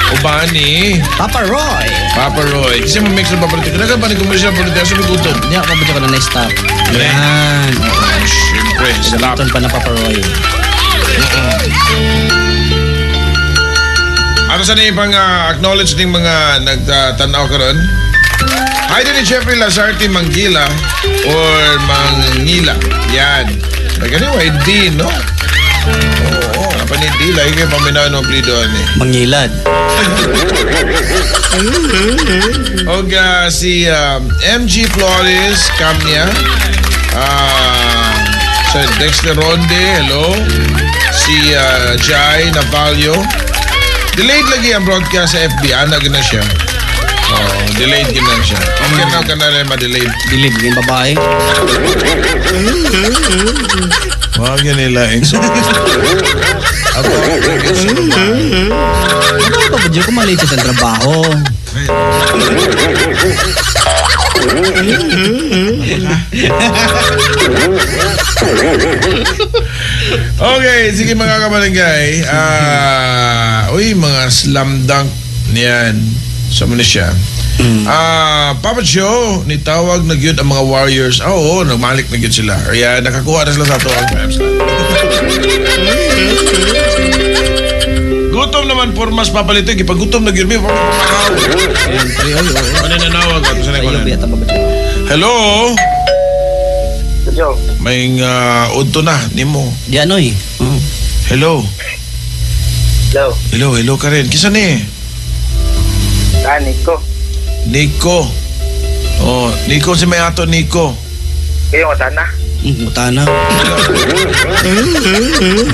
Uban ni Papa Roy. Papa Roy. Kasi mamix ng Papa Roy. Kailangan pa ni commercial politics. Sabi gutom. Hindi ako pa na na-stop. Yan. Siyempre, stop. Gamiton pa na Papa Roy. Ano sa na pang acknowledge ng mga nagtanaw karon? Hi din ni Jeffrey Lazarte Mangila or Mangila. Yan. Nagani D, no? Oo, apa ni D lagi kayo paminaw ng plido ni. Mangilad. Og si MG Flores Camnia. So Dexter Ronde, hello. Si Jai Navalio. Delayed lagi ang broadcast sa FB. Ana gina siya. Oh, delayed gina siya. Okay na ka na rin ma-delayed. Delayed yung babae. Wag yan nila. Ako, sa babae. Ano ba ba Joe? Kumalate siya sa trabaho. Okay, sige mga kabarangay. Uy, mga slam dunk niyan. Sa mo na siya. Papa Joe, nitawag na gyud ang mga Warriors. Ah, oo, nagmalik na gyud sila. Kaya nakakuha na sila sa ato ang times. Gutom naman pormas papalito. Gipagutom na gyud mi. Siyempre, oy, oo. Ano nanawag ako sa Ayaw, biyata pa ba Joe? Hello? Joe. May udto na nimo. Di ano eh. Oh. Hello. Hello. Hello, hello ka rin. Kisa ni? Ah, Nico. Nico. Oh, Nico si may ato Nico. Kayo nga sana. Mutana.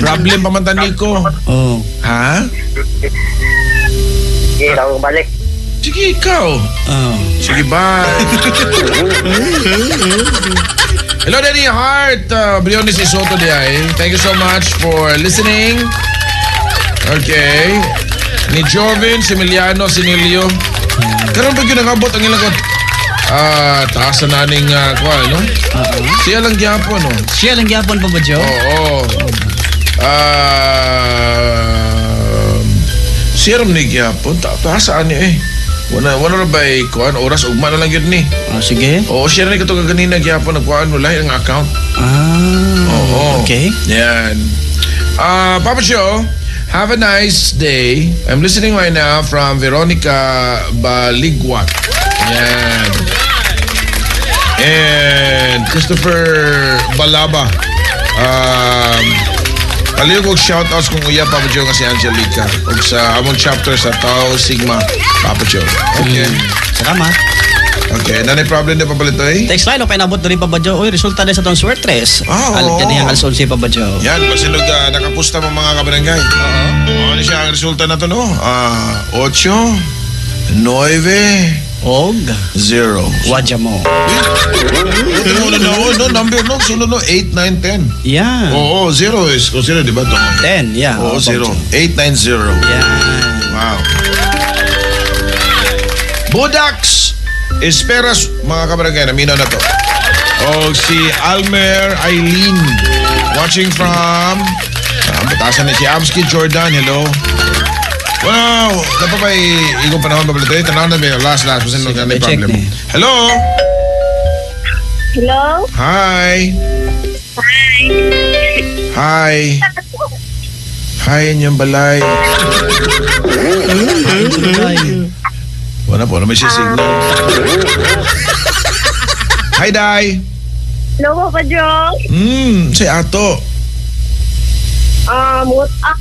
Problem pa man ta Nico. Oh. Ha? Sige, tawag balik. Sige, ikaw. Oh. Sige, bye. Hello, Danny Hart. Briones Isoto di ay. Thank you so much for listening. Okay. Ni Jovin, Similiano, Sinilio. Karon ba yun nangabot ang ilang taas na naning kuha, no? Siya lang gyapon, no? Siya lang gyapon pa ba, Joe? Oo. Siya ram ni gyapon. Taas saan niya eh. Wala wala ra bay kuan oras, ugma na lang yun ni. Ah, sige. Oo, share ni kato kanina gyapon nagkuan wala ang account. Ah. Oo. Okay. Yan. Papa Joe, have a nice day. I'm listening right now from Veronica Baligwat. Yan. And Christopher Balaba. Palihog og shoutouts kung uya, Papa Joe, nga si Angelica ug sa among chapter sa Tau Sigma, Papa Joe. Okay. Salamat. Okay, nanay problem na papalitoy? Text line, okay, nabot na rin, Papa Joe. Uy, resulta na sa tong swertres. Ah, oo. Al alas 11, Papa Joe. Yan, basilog nakapusta mo mga kabarangay. Oo. Ano siya ang resulta na to, no? 8, 9, Og 0. wadya mo. Ito mo na no, number, no? Sunod, no? 8, 9, 10. Yeah. Oo, 0 is, o 0, di ba? Ito? 10, yeah. Oo, 0. 8, 9, 0. Yeah. Wow. Budax Esperas, mga kabarangay, naminaw na to. O si Almer Eileen, watching from batasan na si Amski Jordan, hello. Wow, napapay igong panahon pa pala ito. Tanaw na ba last last kasi Sige, may check problem. ni. Hello. Hello? Hi. Hi. Hi. Hi, inyong balay. Wala po, may signal. Hi, Day. Hello, Papa Joe. Si Ato. What ang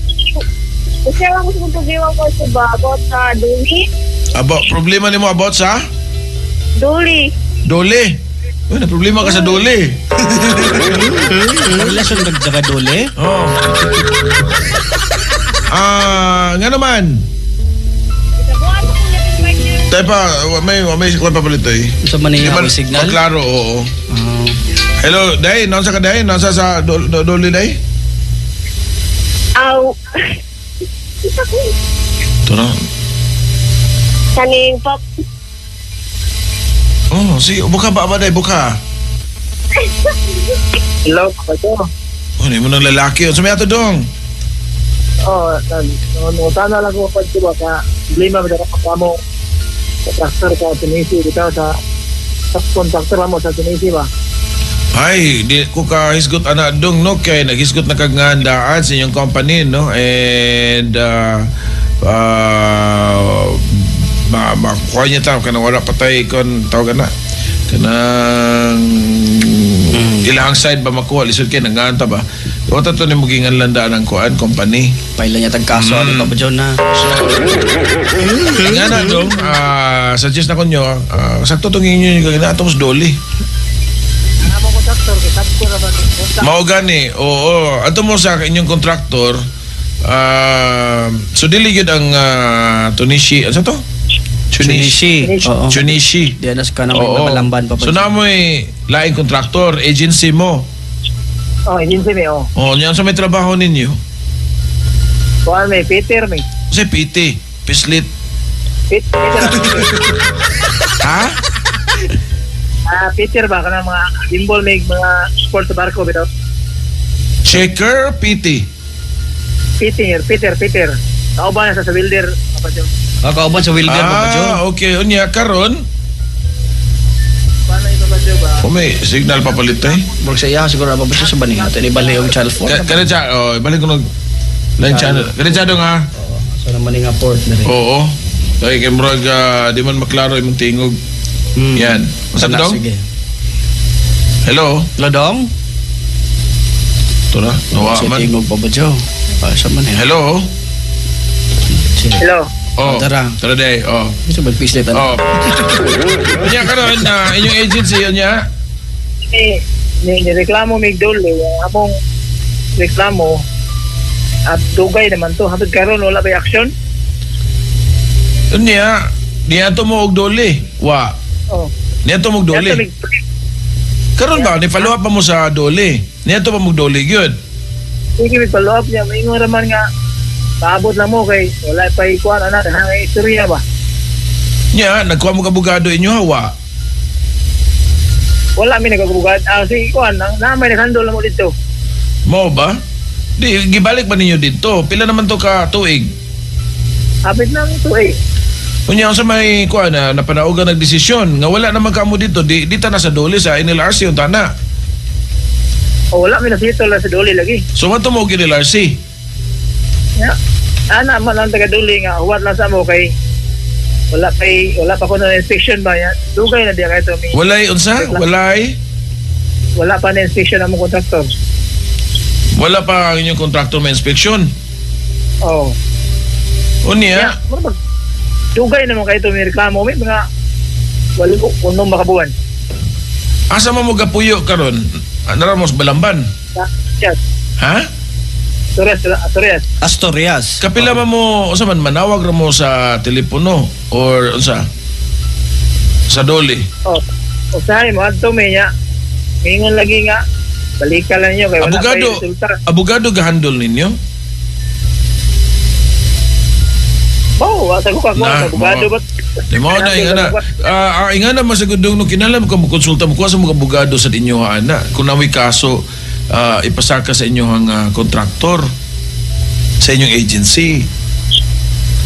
kasi ang gusto kong problema ko sa ba about sa Duli? About, problema nimo about sa? Duli. Dole. Uy, na problema ka sa dole. Relasyon nagdagadole? Oo. Ah, nga naman. Tayo pa, may kuwan pa palit eh. Sa Manila, Di man may signal? Klaro, oo. Ah. Hello, Day, nasa ka, Day? Nasa sa dole, Day? Aw. Ito na. Kaning pop. Oh, sige, buka ba ba, Day? Buka. Hello, Papa Joe. Oh, hindi mo ng lalaki. Sa may ato dong. Oh, nangutana lang ko, Papa Joe, ka problema ba ka mo sa tractor sa Tunisia dito sa subcontractor mo sa Tunisia ba? Ay, di ko ka hisgot ana dong, no, kay naghisgot na kag nga handaan sa inyong company, no, and ma makuha niya ta kanang wala patay kon tawag na kanang ilahang side ba makuha, lisod kay nanganta ba. Wala to ni mugingan landaan ang kuan company. Paila niya tag kaso ani, Papa Joe, na. So, nga na dong, suggest na ko nyo, sakto tong inyo yung gagana atong doli. Amo contractor kay subcon ra ba? Mao gani, oo. Ato mo sa inyong contractor, so dili gyud ang Tunishi, ano to? Chunishi. Oo. Chunishi. Di anas ka na may Oo. malamban, Papa So Joe. namoy laing contractor, agency mo. Oh, agency may oh. Oh, niyan sa may trabaho ninyo. Kuan may Peter may. Kasi PT, pislit. Peter. Ha? Ah, Peter ba kanang mga symbol may mga sport sa barko bitaw. Checker, PT. Peter, Peter, Peter. Kauban na sa welder, Papa Joe. Ah, kauban sa welder, Papa Joe. Ah, okay. Unya karon, Paano yung Papa Joe ba? oh, may signal papalit eh. Murag sa iya siguro, Papa Joe, sa baninga. Ito ni bali yung Channel 4. Kada siya, oh, balik ko nag line channel. Kada siya dong ha. So naman nga port na rin. Oo. Kay kay murag di man maklaro imong tingog. Yan. Masa Wala, dong? sige. Hello? Hello, dong? Ito na. Nawa Sa man. tingog, Papa Joe. Ah, sa man eh. Hello? Sige. Hello. Oh. Tara. Tara day. Oh. Gusto ba pislit ano? Oh. Unya karon na inyong agency unya. Eh, ni reklamo mig dole, ang among reklamo at dugay naman to hangtod karon wala ba action? Unya niadto mo og dole. Wa. Oh. Niadto mo og dole. Niadto mig- Karon ba ni follow up pa mo sa dole? Niadto pa mo og dole gyud. Sige, may follow up niya. Maingon raman nga, paabot lang mo kay wala pa ikuan anak, hanggang istorya ba? Nya nagkuha mo kabugado inyo ha wa. Wala mi nagkabugad. Ah, sige, ikuan, nang namay naghandol na mo dito. Mao ba? Di gibalik ba ninyo dito? Pila naman to ka tuig? Hapit na mo tuig. Unya sa may kuan na napanaugan nagdesisyon nga wala naman kamo dito, di ta na sa DOLE, sa NLRC unta na. O wala mi nasito lang sa DOLE lagi. So mato mo og NLRC. Ya. Ana man ang taga DOLE nga huwat lang sa mo kay wala pa ko na inspection ba ya. Dugay na diya kay to mi. Walay unsa? Walay Wala pa na inspection ang among kontraktor. Wala pa ang inyong contractor may inspection. Oh. Unya, Ya, mura mag dugay naman kay to mi reklamo mi mga walo ko unom makabuwan. Asa man mo gapuyo karon? Nara mo sa Balamban. Yes. Ha? Asturias, Asturias. Asturias. Kapila man mo unsa man manawag ra mo sa telepono or unsa? Sa DOLE. Oh. Usahay mo adto mi nya. Mingon lagi nga balikan lang niyo kay wala pa Abogado, resulta. Abogado gahandol ninyo? Oh, wa sa ko ka Na, abogado mo. ba? Di mo na ingana. Ingana masagudong no kinahanglan mo ka mokonsulta mo kuha sa mga abogado sa inyo ana. Kung namoy kaso ipasaka sa inyong kontraktor sa inyong agency.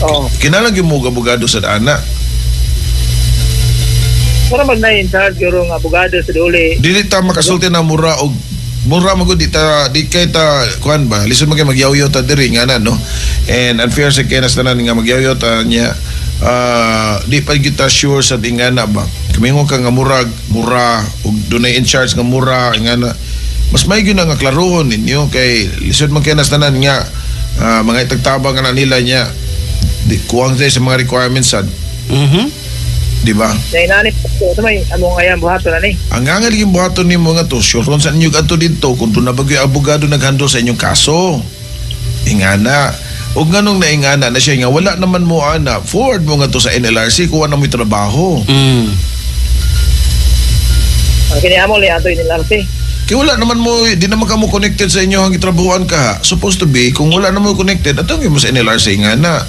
Oh. Kinahanglan gyud mo og abogado sa ana. Mura mag na in charge guro nga abogado sa DOLE. Dili ta makasulti na mura og mura magud di ta di kay ta kuan ba, lisod man kay magyawyaw ta diri nga na, no, and unfair sa kay nas tanan nga magyawyaw ta niya. Di pa gyud ta sure sa ingana ba, kamingon ka nga murag mura ug dunay in charge nga mura ingana, mas may gyud na nga klarohon ninyo kay lisod man kay nas tanan nga mga itagtabang nga na nila niya di kuwang sa mga requirements sad, di ba? Na inani ko sa may among ayang buhaton ani. Ang nga lagi buhaton nimo nga to, sure ron sa inyo kadto didto kung doon na bagyo abogado naghandle sa inyong kaso. Ingana. Og nganong naingana na siya nga wala naman mo ana, forward mo nga to sa NLRC kuha na mo'y trabaho. Ang kini amo li ato NLRC. Kaya wala naman mo, di naman ka mo connected sa inyo ang gitrabahoan ka ha. Supposed to be, kung wala naman mo connected, atong mo sa NLRC nga na.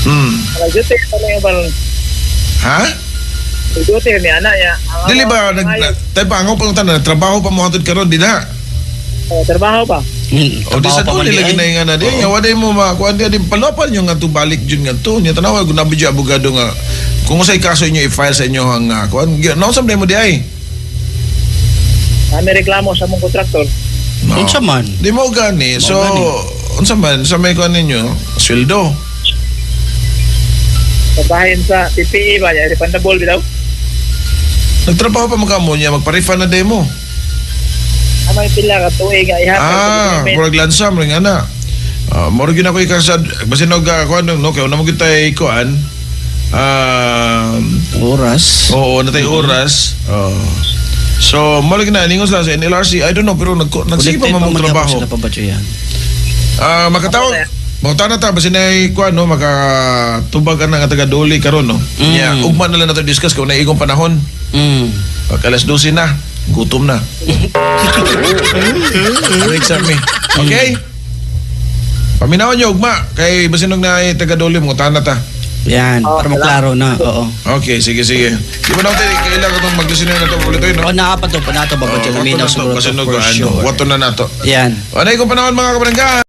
Ang duty pa lang yung balon. Ha? Duty mi ana ya. Ang Dili ba, nag, ay, na, tayo pa, ang pang tanan, trabaho pa mo hatod karon di na. Oh, trabaho pa. O di Trabaho sa pa man duli di lagi ay. na nga na di. Nga wala mo makuan di din palopal nyo nga to balik jud nga to. Nya tanawa kung nabi abogado nga kung usay kaso inyo i-file sa inyo ang kuan. Naunsa man mo di ay? May reklamo sa among kontraktor. No. Unsa man? Di mo gani. So gani. Unsa man sa may kuan ninyo? Sweldo. Trabahin sa PPE ba niya, refundable bitaw. Nagtrabaho pa man kamo niya magpa-refund na demo. Ang may pila ka tuig nga ihatag sa government. Murag lansa murag ana. Murag gyud ako ikasad basin og kuan no kay una mo gyud tay kuan. Oras. Oo, natay oras. Oo. So, mo lagi na ningon sila sa NLRC. I don't know pero nagsige pa Connected man pa mong man gihapon trabaho. sila pa ba yan? Makatawag. Mauta na ta basin ay kuan no makatubag ana nga taga DOLE karon no. Yeah, ugma na lang nato discuss kung naigong panahon. Pag alas 12 na, gutom na. Wait sa me. Okay? Paminawan niyo ugma kay basin og naay taga DOLE mo na ta. Yan, Oh, para maklaro na. Oo. Okay, sige sige. Di ba natin kailangan itong mag-listener na ito ulit no? O naa pa to, pa nato ba ba Oh, naminaw wato na to, siguro basin to og for ano, sure. wato na nato. Yan. Ano yung panahon, mga kabarangay?